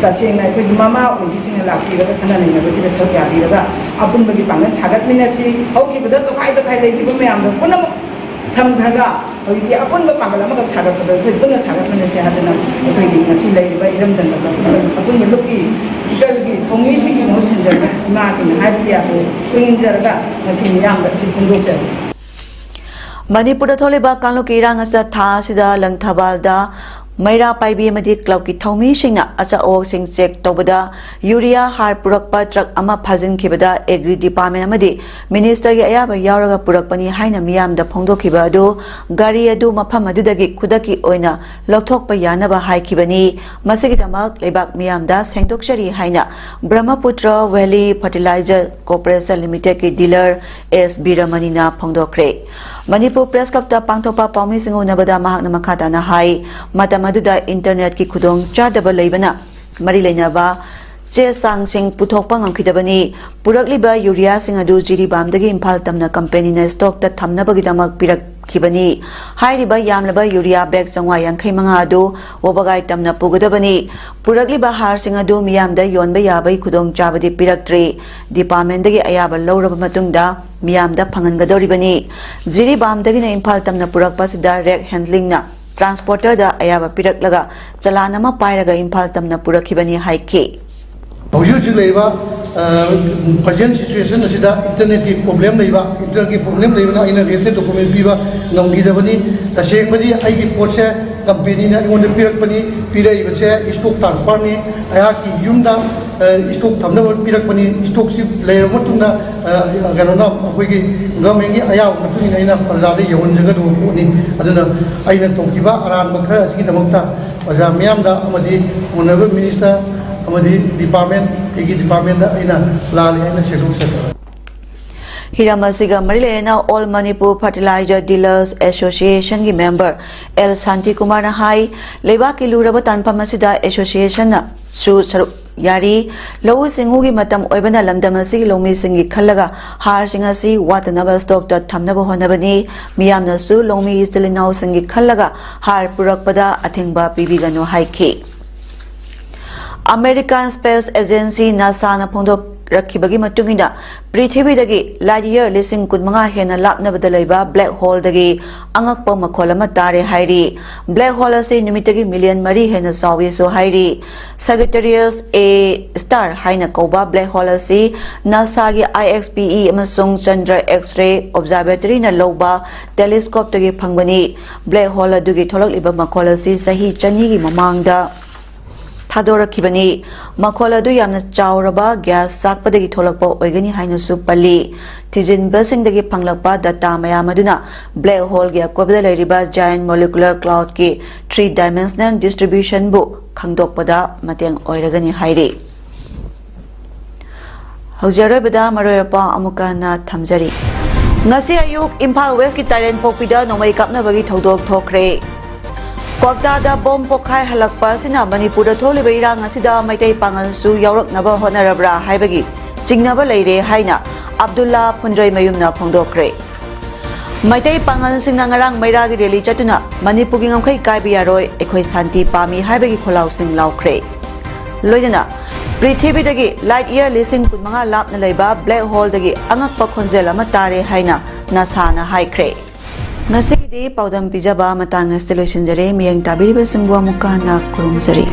ꯇꯁꯦꯡꯅ ꯑꯩꯈꯣꯏꯒꯤ ꯃꯃꯥ ꯑꯣꯏꯕꯤꯁꯤꯡꯅ ꯂꯥꯛꯄꯤꯔꯒ ꯈꯟꯅ ꯅꯩꯅꯕꯁꯤꯗ ꯁꯔꯨꯛ ꯌꯥꯕꯤꯔꯒ ꯑꯄꯨꯟꯕꯒꯤ ꯄꯥꯡꯒꯜ ꯁꯥꯒꯠꯃꯤꯟꯅꯁꯤ꯫ ꯍꯧꯈꯤꯕꯗ ꯇꯣꯈꯥꯏ ꯇꯣꯈꯥꯏ ꯂꯩꯈꯤꯕ ꯃꯌꯥꯝꯗꯣ ꯄꯨꯝꯅꯃꯛ ꯊꯝꯈ꯭ꯔꯒ ꯍꯧꯖꯤꯛꯇꯤ ꯑꯄꯨꯟꯕ ꯄꯥꯡꯒꯜ ꯑꯃꯈꯛ ꯁꯥꯒꯠꯄꯗ ꯑꯩꯈꯣꯏ ꯄꯨꯟꯅ ꯁꯥꯒꯠꯃꯤꯟꯅꯁꯤ ꯍꯥꯏꯗꯅ ꯑꯩꯈꯣꯏꯒꯤ ꯉꯁꯤ ꯂꯩꯔꯤꯕ ꯏꯔꯝꯗꯝꯗ ꯑꯄꯨꯟꯕ ꯂꯨꯞꯀꯤ ꯏꯀꯜꯒꯤ ꯊꯧꯃꯤꯁꯤꯡꯒꯤ ꯃꯍꯨꯠ ꯁꯤꯟꯖꯔꯒ ꯏꯃꯥꯁꯤꯡꯅ ꯍꯥꯏꯕꯗꯤ ꯌꯥꯗꯦ, ꯄꯨꯛꯅꯤꯡꯖꯔꯒ ꯉꯁꯤ ꯃꯤꯌꯥꯝꯗ ꯑꯁꯤ ꯐꯣꯡꯗꯣꯛꯆꯔꯤ꯫ ꯃꯅꯤꯄꯨꯔꯗ ꯊꯣꯛꯂꯤꯕ ꯀꯥꯡꯂꯨꯞꯀꯤ ꯏꯔꯥꯡ ꯑꯁꯤꯗ ꯊꯥ ꯑꯁꯤꯗ ꯂꯪꯊꯕꯥꯜꯗ ꯃꯩꯔꯥ ꯄꯥꯏꯕꯤ ꯑꯃꯗꯤ ꯀ꯭ꯂꯕꯀꯤ ꯊꯧꯃꯤꯁꯤꯡꯅ ꯑꯆꯥ ꯑꯋꯣꯛꯁꯤꯡ ꯆꯦꯛ ꯇꯧꯕꯗ ꯌꯨꯔꯤꯌꯥ ꯍꯥꯔ ꯄꯨꯔꯛꯄ ꯇ꯭ꯔꯛ ꯑꯃ ꯐꯥꯖꯤꯟꯈꯤꯕꯗ ꯑꯦꯒ꯭ꯔꯤ ꯗꯤꯄꯥꯔꯠꯃꯦꯟ ꯑꯃꯗꯤ ꯃꯤꯅꯤꯁꯇꯔꯒꯤ ꯑꯌꯥꯕ ꯌꯥꯎꯔꯒ ꯄꯨꯔꯛꯄꯅꯤ ꯍꯥꯏꯅ ꯃꯤꯌꯥꯝꯗ ꯐꯣꯡꯗꯣꯛꯈꯤꯕ ꯑꯗꯨ ꯒꯥꯔꯤ ꯑꯗꯨ ꯃꯐꯝ ꯑꯗꯨꯗꯒꯤ ꯈꯨꯗꯛꯀꯤ ꯑꯣꯏꯅ ꯂꯧꯊꯣꯛꯄ ꯌꯥꯅꯕ ꯍꯥꯏꯈꯤꯕꯅꯤ꯫ ꯃꯁꯤꯒꯤꯗꯃꯛ ꯂꯩꯕꯥꯛ ꯃꯤꯌꯥꯝꯗ ꯁꯦꯡꯗꯣꯛꯆꯔꯤ ꯍꯥꯏꯅ Brahmaputra valley fertiliser corporation ꯂꯤꯃꯤꯇꯦꯗꯀꯤ dealer ꯑꯦꯁ ꯕꯤꯔꯃꯅꯤꯅ ꯐꯣꯡꯗꯣꯛꯈ꯭ꯔꯦ꯫ ꯃꯅꯤꯄꯨꯔ ꯄ꯭ꯔꯦꯁ ꯀ꯭ꯂꯕꯇ ꯄꯥꯡꯊꯣꯛꯄ ꯄꯥꯎꯃꯤꯁꯤꯡ ꯎꯅꯕꯗ ꯃꯍꯥꯛꯅ ꯃꯈꯥ ꯇꯥꯅ ꯍꯥꯏ, ꯃꯇꯝ ꯑꯗꯨꯗ ꯏꯟꯇꯔꯅꯦꯠꯀꯤ ꯈꯨꯗꯣꯡ ꯆꯥꯗꯕ ꯂꯩꯕꯅ ꯃꯔꯤ ꯂꯩꯅꯕ ꯆꯦ ꯆꯥꯡꯁꯤꯡ ꯄꯨꯊꯣꯛꯄ ꯉꯝꯈꯤꯗꯕꯅꯤ꯫ ꯄꯨꯔꯛꯂꯤꯕ ꯌꯨꯔꯤꯌꯥꯁꯤꯡ ꯑꯗꯨ ꯖꯤꯔꯤꯕꯥꯝꯗꯒꯤ ꯏꯝꯐꯥꯜ ꯇꯝꯅ ꯀꯝꯄꯦꯅꯤꯅ ꯁ꯭ꯇꯣꯛꯇ ꯊꯝꯅꯕꯒꯤꯗꯃꯛ ꯄꯤꯔꯛꯈꯤꯕꯅꯤ꯫ ꯍꯥꯏꯔꯤꯕ ꯌꯥꯝꯂꯕ ꯌꯨꯔꯤꯌꯥ ꯕꯦꯒ ꯆꯥꯝꯃꯉꯥ ꯌꯥꯡꯈꯩ ꯃꯉꯥ ꯑꯗꯨ ꯋꯥꯕꯒꯥꯏ ꯇꯝꯅ ꯄꯨꯒꯗꯕꯅꯤ꯫ ꯄꯨꯔꯛꯂꯤꯕ ꯍꯥꯔꯁꯤꯡ ꯑꯗꯨ ꯃꯤꯌꯥꯝꯗ ꯌꯣꯟꯕ ꯌꯥꯕꯒꯤ ꯈꯨꯗꯣꯡꯆꯥꯕꯗꯤ ꯄꯤꯔꯛꯇ꯭ꯔꯤ꯫ ꯗꯤꯄꯥꯔꯠꯃꯦꯟꯗꯒꯤ ꯑꯌꯥꯕ ꯂꯧꯔꯕ ꯃꯇꯨꯡꯗ ꯃꯤꯌꯥꯝꯗ ꯐꯪꯍꯟꯒꯗꯧꯔꯤꯕꯅꯤ꯫ ꯖꯤꯔꯤꯕꯥꯝꯗꯒꯤꯅ ꯏꯝꯐꯥꯜ ꯇꯝꯅ ꯄꯨꯔꯛꯄ ꯑꯁꯤꯗ ꯔꯦꯛ ꯍꯦꯟꯗ꯭ꯂꯤꯡꯅ ꯇ꯭ꯔꯥꯟꯁꯄꯣꯔꯇꯔꯗ ꯑꯌꯥꯕ ꯄꯤꯔꯛꯂꯒ ꯆꯂꯥꯟ ꯑꯃ ꯄꯥꯏꯔꯒ ꯏꯝꯐꯥꯜ ꯇꯝꯅ ꯄꯨꯔꯛꯈꯤꯕꯅꯤ ꯍꯥꯏꯈꯤ꯫ ꯍꯧꯖꯤꯛ ꯍꯧꯖꯤꯛ ꯂꯩꯔꯤꯕ ꯄ꯭ꯔꯖꯦꯟ ꯁꯤꯆꯨꯋꯦꯁꯟ ꯑꯁꯤꯗ ꯏꯟꯇꯔꯅꯦꯠꯀꯤ ꯄ꯭ꯔꯣꯕ꯭ꯂꯦꯝ ꯂꯩꯕ, ꯏꯟꯇꯔꯅꯦꯠꯀꯤ ꯄ꯭ꯔꯣꯕ꯭ꯂꯦꯝ ꯂꯩꯕꯅ ꯑꯩꯅ ꯔꯦꯠꯇ ꯗꯣꯀꯨꯃꯦꯟ ꯄꯤꯕ ꯉꯝꯈꯤꯗꯕꯅꯤ꯫ ꯇꯁꯦꯡꯕꯗꯤ ꯑꯩꯒꯤ ꯄꯣꯠꯁꯦ ꯀꯝꯄꯦꯅꯤꯅ ꯑꯩꯉꯣꯟꯗ ꯄꯤꯔꯛꯄꯅꯤ꯫ ꯄꯤꯔꯛꯏꯕꯁꯦ ꯏꯁꯇꯣꯛ ꯇ꯭ꯔꯥꯟꯁꯐꯔꯅꯤ꯫ ꯑꯩꯍꯥꯛꯀꯤ ꯌꯨꯝꯗ ꯏꯁꯇꯣꯛ ꯊꯝꯅꯕ ꯄꯤꯔꯛꯄꯅꯤ꯫ ꯏꯁꯇꯣꯛꯁꯤ ꯂꯩꯔꯕ ꯃꯇꯨꯡꯗ ꯀꯩꯅꯣꯅ ꯑꯩꯈꯣꯏꯒꯤ ꯒꯚꯔꯟꯃꯦꯟꯒꯤ ꯑꯌꯥꯕ ꯃꯇꯨꯡ ꯏꯟꯅ ꯑꯩꯅ ꯄ꯭ꯔꯖꯥꯗ ꯌꯧꯍꯟꯖꯒꯗꯧꯕ ꯄꯣꯠꯅꯤ꯫ ꯑꯗꯨꯅ ꯑꯩꯅ ꯇꯧꯈꯤꯕ ꯑꯔꯥꯟꯕ ꯈꯔ ꯑꯁꯤꯒꯤꯗꯃꯛꯇ ꯄ꯭ꯔꯖꯥ ꯃꯤꯌꯥꯝꯗ ꯑꯃꯗꯤ ꯑꯣꯅꯔꯦꯕꯜ ꯃꯤꯅꯤꯁꯇꯔ ꯑꯃꯗꯤ ꯗꯤꯄꯥꯔꯠꯃꯦꯟ ꯑꯩꯒꯤ ꯗꯤꯄꯥꯔꯠꯃꯦꯟꯗ ꯑꯩꯅ ꯂꯥꯜꯂꯤ ꯍꯥꯏꯅ ꯁꯦꯡꯗꯣꯛꯆꯔꯤ꯫ ꯍꯤꯔꯝ ꯑꯁꯤꯒ ꯃꯔꯤ ꯂꯩꯅꯅ All Manipur Fertilizer Dealers Associationꯒꯤ ꯃꯦꯝꯕꯔ ꯑꯦꯜ ꯁꯥꯟꯇꯤꯀꯨꯃꯥꯔꯅ ꯍꯥꯏ, ꯂꯩꯕꯥꯛꯀꯤ ꯂꯨꯔꯕ ꯇꯥꯟꯐꯝ ꯑꯁꯤꯗ ꯑꯦꯁꯣꯁꯤꯌꯦꯁꯟꯅꯁꯨ ꯁꯔꯨꯛ ꯌꯥꯔꯤ꯫ ꯂꯧꯎ ꯁꯤꯡꯎꯒꯤ ꯃꯇꯝ ꯑꯣꯏꯕꯅ ꯂꯝꯗꯝ ꯑꯁꯤꯒꯤ ꯂꯧꯃꯤꯁꯤꯡꯒꯤ ꯈꯜꯂꯒ ꯍꯥꯔꯁꯤꯡ ꯑꯁꯤ ꯋꯥꯠꯇꯅꯕ ꯁ꯭ꯇꯣꯛꯇ ꯊꯝꯅꯕ ꯍꯣꯠꯅꯕꯅꯤ꯫ ꯃꯤꯌꯥꯝꯅꯁꯨ ꯂꯧꯃꯤ ꯏꯆꯤꯜ ꯏꯅꯥꯎꯁꯤꯡꯒꯤ ꯈꯜꯂꯒ ꯍꯥꯔ ꯄꯨꯔꯛꯄꯗ ꯑꯊꯤꯡꯕ ꯄꯤꯕꯤꯒꯅꯨ ꯍꯥꯏꯈꯤ꯫ ꯑꯃꯦꯔꯤꯀꯥꯟ ꯁ꯭ꯄꯦꯁ ꯑꯦꯖꯦꯟꯁꯤ ꯅꯥꯁꯥꯅ ꯐꯣꯡꯗꯣꯔꯛꯈꯤꯕꯒꯤ ꯃꯇꯨꯡ ꯏꯟꯅ, ꯄ꯭ꯔꯤꯊꯤꯕꯤꯗꯒꯤ ꯂꯥꯏꯠ ꯌꯤꯌꯔ ꯂꯤꯁꯤꯡ ꯀꯨꯟꯃꯉꯥ ꯍꯦꯟꯅ ꯂꯥꯞꯅꯕꯗ ꯂꯩꯕ ꯕ꯭ꯂꯦꯛ ꯍꯣꯜꯗꯒꯤ ꯑꯉꯛꯄ ꯃꯈꯣꯜ ꯑꯃ ꯇꯥꯔꯦ ꯍꯥꯏꯔꯤ꯫ ꯕ꯭ꯂꯦꯛ ꯍꯣꯜ ꯑꯁꯤ ꯅꯨꯃꯤꯠꯇꯒꯤ ꯃꯤꯂꯤꯌꯟ ꯃꯔꯤ ꯍꯦꯟꯅ ꯆꯥꯎꯏꯁꯨ ꯍꯥꯏꯔꯤ꯫ ꯁꯦꯒꯤꯇꯦꯔꯤꯌꯁ ꯑꯦ ꯁ꯭ꯇꯥꯔ ꯍꯥꯏꯅ ꯀꯧꯕ ꯕ꯭ꯂꯦꯛ ꯍꯣꯜ ꯑꯁꯤ ꯅꯥꯁꯥꯒꯤ ꯑꯥꯏ ꯑꯦꯛꯁ ꯄꯤ ꯏ ꯑꯃꯁꯨꯡ ꯆꯟꯗ꯭ꯔ ꯑꯦꯛꯁ ꯔꯦ ꯑꯣꯕꯖꯥꯔꯕꯦꯇꯔꯤꯅ ꯂꯧꯕ ꯇꯦꯂꯤꯁꯀꯣꯞꯇꯒꯤ ꯐꯪꯕꯅꯤ꯫ ꯕ꯭ꯂꯦꯛ ꯍꯣꯜ ꯑꯗꯨꯒꯤ ꯊꯣꯛꯂꯛꯂꯤꯕ ꯃꯈꯣꯜ ꯑꯁꯤ ꯆꯍꯤ ꯆꯅꯤꯒꯤ ꯃꯃꯥꯡꯗ ꯊꯥꯗꯣꯔꯛꯈꯤꯕꯅꯤ꯫ ꯃꯈꯣꯜ ꯑꯗꯨ ꯌꯥꯝꯅ ꯆꯥꯎꯔꯕ ꯒ꯭ꯌꯥꯁ ꯆꯥꯛꯄꯗꯒꯤ ꯊꯣꯛꯂꯛꯄ ꯑꯣꯏꯒꯅꯤ ꯍꯥꯏꯅꯁꯨ ꯄꯜꯂꯤ꯫ ꯊꯤꯖꯤꯟꯕꯁꯤꯡꯗꯒꯤ ꯐꯪꯂꯛꯄ ꯗꯇꯥ ꯃꯌꯥꯝ ꯑꯗꯨꯅ ꯕ꯭ꯂꯦꯛ ꯍꯣꯜꯒꯤ ꯑꯀꯣꯏꯕꯗ ꯂꯩꯔꯤꯕ ꯖꯥꯌꯟ ꯃꯣꯂꯤꯀꯨꯂꯔ ꯀ꯭ꯂꯥꯎꯗꯀꯤ ꯊ꯭ꯔꯤ ꯗꯥꯏꯃꯦꯟꯁꯅꯦꯜ ꯗꯤꯁꯇ꯭ꯔꯤꯕ꯭ꯌꯨꯁꯟꯕꯨ ꯈꯪꯗꯣꯛꯄꯗ ꯃꯇꯦꯡ ꯑꯣꯏꯔꯒꯅꯤ ꯍꯥꯏꯔꯤ꯫ ꯍꯧꯖꯤꯛ ꯑꯔꯣꯏꯕꯗ ꯃꯔꯨꯑꯣꯏꯕ ꯄꯥꯎ ꯑꯃꯨꯛꯀ ꯍꯟꯅ ꯊꯝꯖꯔꯤ꯫ ꯉꯁꯤ ꯑꯌꯨꯛ ꯏꯝꯐꯥꯜ ꯋꯦꯁꯀꯤ ꯇꯥꯏꯔꯦꯟ ꯄꯣꯛꯄꯤꯗ ꯅꯣꯡꯃꯩ ꯀꯥꯞꯅꯕꯒꯤ ꯊꯧꯗꯣꯛ ꯊꯣꯛꯈ꯭ꯔꯦ꯫ ꯀ꯭ꯋꯥꯛꯇꯥꯗ ꯕꯣꯝ ꯄꯣꯈꯥꯏ ꯍꯜꯂꯛꯄ ꯑꯁꯤꯅ ꯃꯅꯤꯄꯨꯔꯗ ꯊꯣꯛꯂꯤꯕ ꯏꯔꯥꯡ ꯑꯁꯤꯗ ꯃꯩꯇꯩ ꯄꯥꯉꯜꯁꯨ ꯌꯥꯎꯔꯛꯅꯕ ꯍꯣꯠꯅꯔꯕ꯭ꯔꯥ ꯍꯥꯏꯕꯒꯤ ꯆꯤꯡꯅꯕ ꯂꯩꯔꯦ ꯍꯥꯏꯅ ꯑꯕꯗꯨꯜꯂꯥ ꯐꯨꯟꯗ꯭ꯔꯩꯃꯌꯨꯝꯅ ꯐꯣꯡꯗꯣꯛꯈ꯭ꯔꯦ꯫ ꯃꯩꯇꯩ ꯄꯥꯉꯜꯁꯤꯡꯅ ꯉꯔꯥꯡ ꯃꯩꯔꯥꯒꯤ ꯔꯦꯂꯤ ꯆꯠꯇꯨꯅ ꯃꯅꯤꯄꯨꯔꯒꯤ ꯉꯝꯈꯩ ꯀꯥꯏꯕ ꯌꯥꯔꯣꯏ, ꯑꯩꯈꯣꯏ ꯁꯥꯟꯇꯤ ꯄꯥꯝꯃꯤ ꯍꯥꯏꯕꯒꯤ ꯈꯣꯜꯂꯥꯎꯁꯤꯡ ꯂꯥꯎꯈ꯭ꯔꯦ꯫ ꯂꯣꯏꯅꯅ ꯄ꯭ꯔꯤꯊꯤꯕꯤꯗꯒꯤ ꯂꯥꯏꯠ ꯏꯌꯔ ꯂꯤꯁꯤꯡ ꯀꯨꯟꯃꯉꯥ ꯂꯥꯞꯅ ꯂꯩꯕ ꯕ꯭ꯂꯦꯛ ꯍꯣꯜꯗꯒꯤ ꯑꯉꯛꯄ ꯈꯣꯟꯖꯦꯜ ꯑꯃ ꯇꯥꯔꯦ ꯍꯥꯏꯅ ꯅꯥꯁꯥꯅ ꯍꯥꯏꯈ꯭ꯔꯦ꯫ ꯉꯁꯤꯒꯤꯗꯤ ꯄꯥꯎꯗꯝ ꯄꯤꯖꯕ ꯃꯇꯥꯡ ꯑꯁꯤꯗ ꯂꯣꯏꯁꯤꯟꯖꯔꯦ꯫ ꯃꯤꯠꯌꯦꯡ ꯇꯥꯕꯤꯔꯤꯕꯁꯤꯡꯕꯨ ꯑꯃꯨꯛꯀ ꯍꯟꯅ ꯈꯨꯔꯨꯝꯖꯔꯤ꯫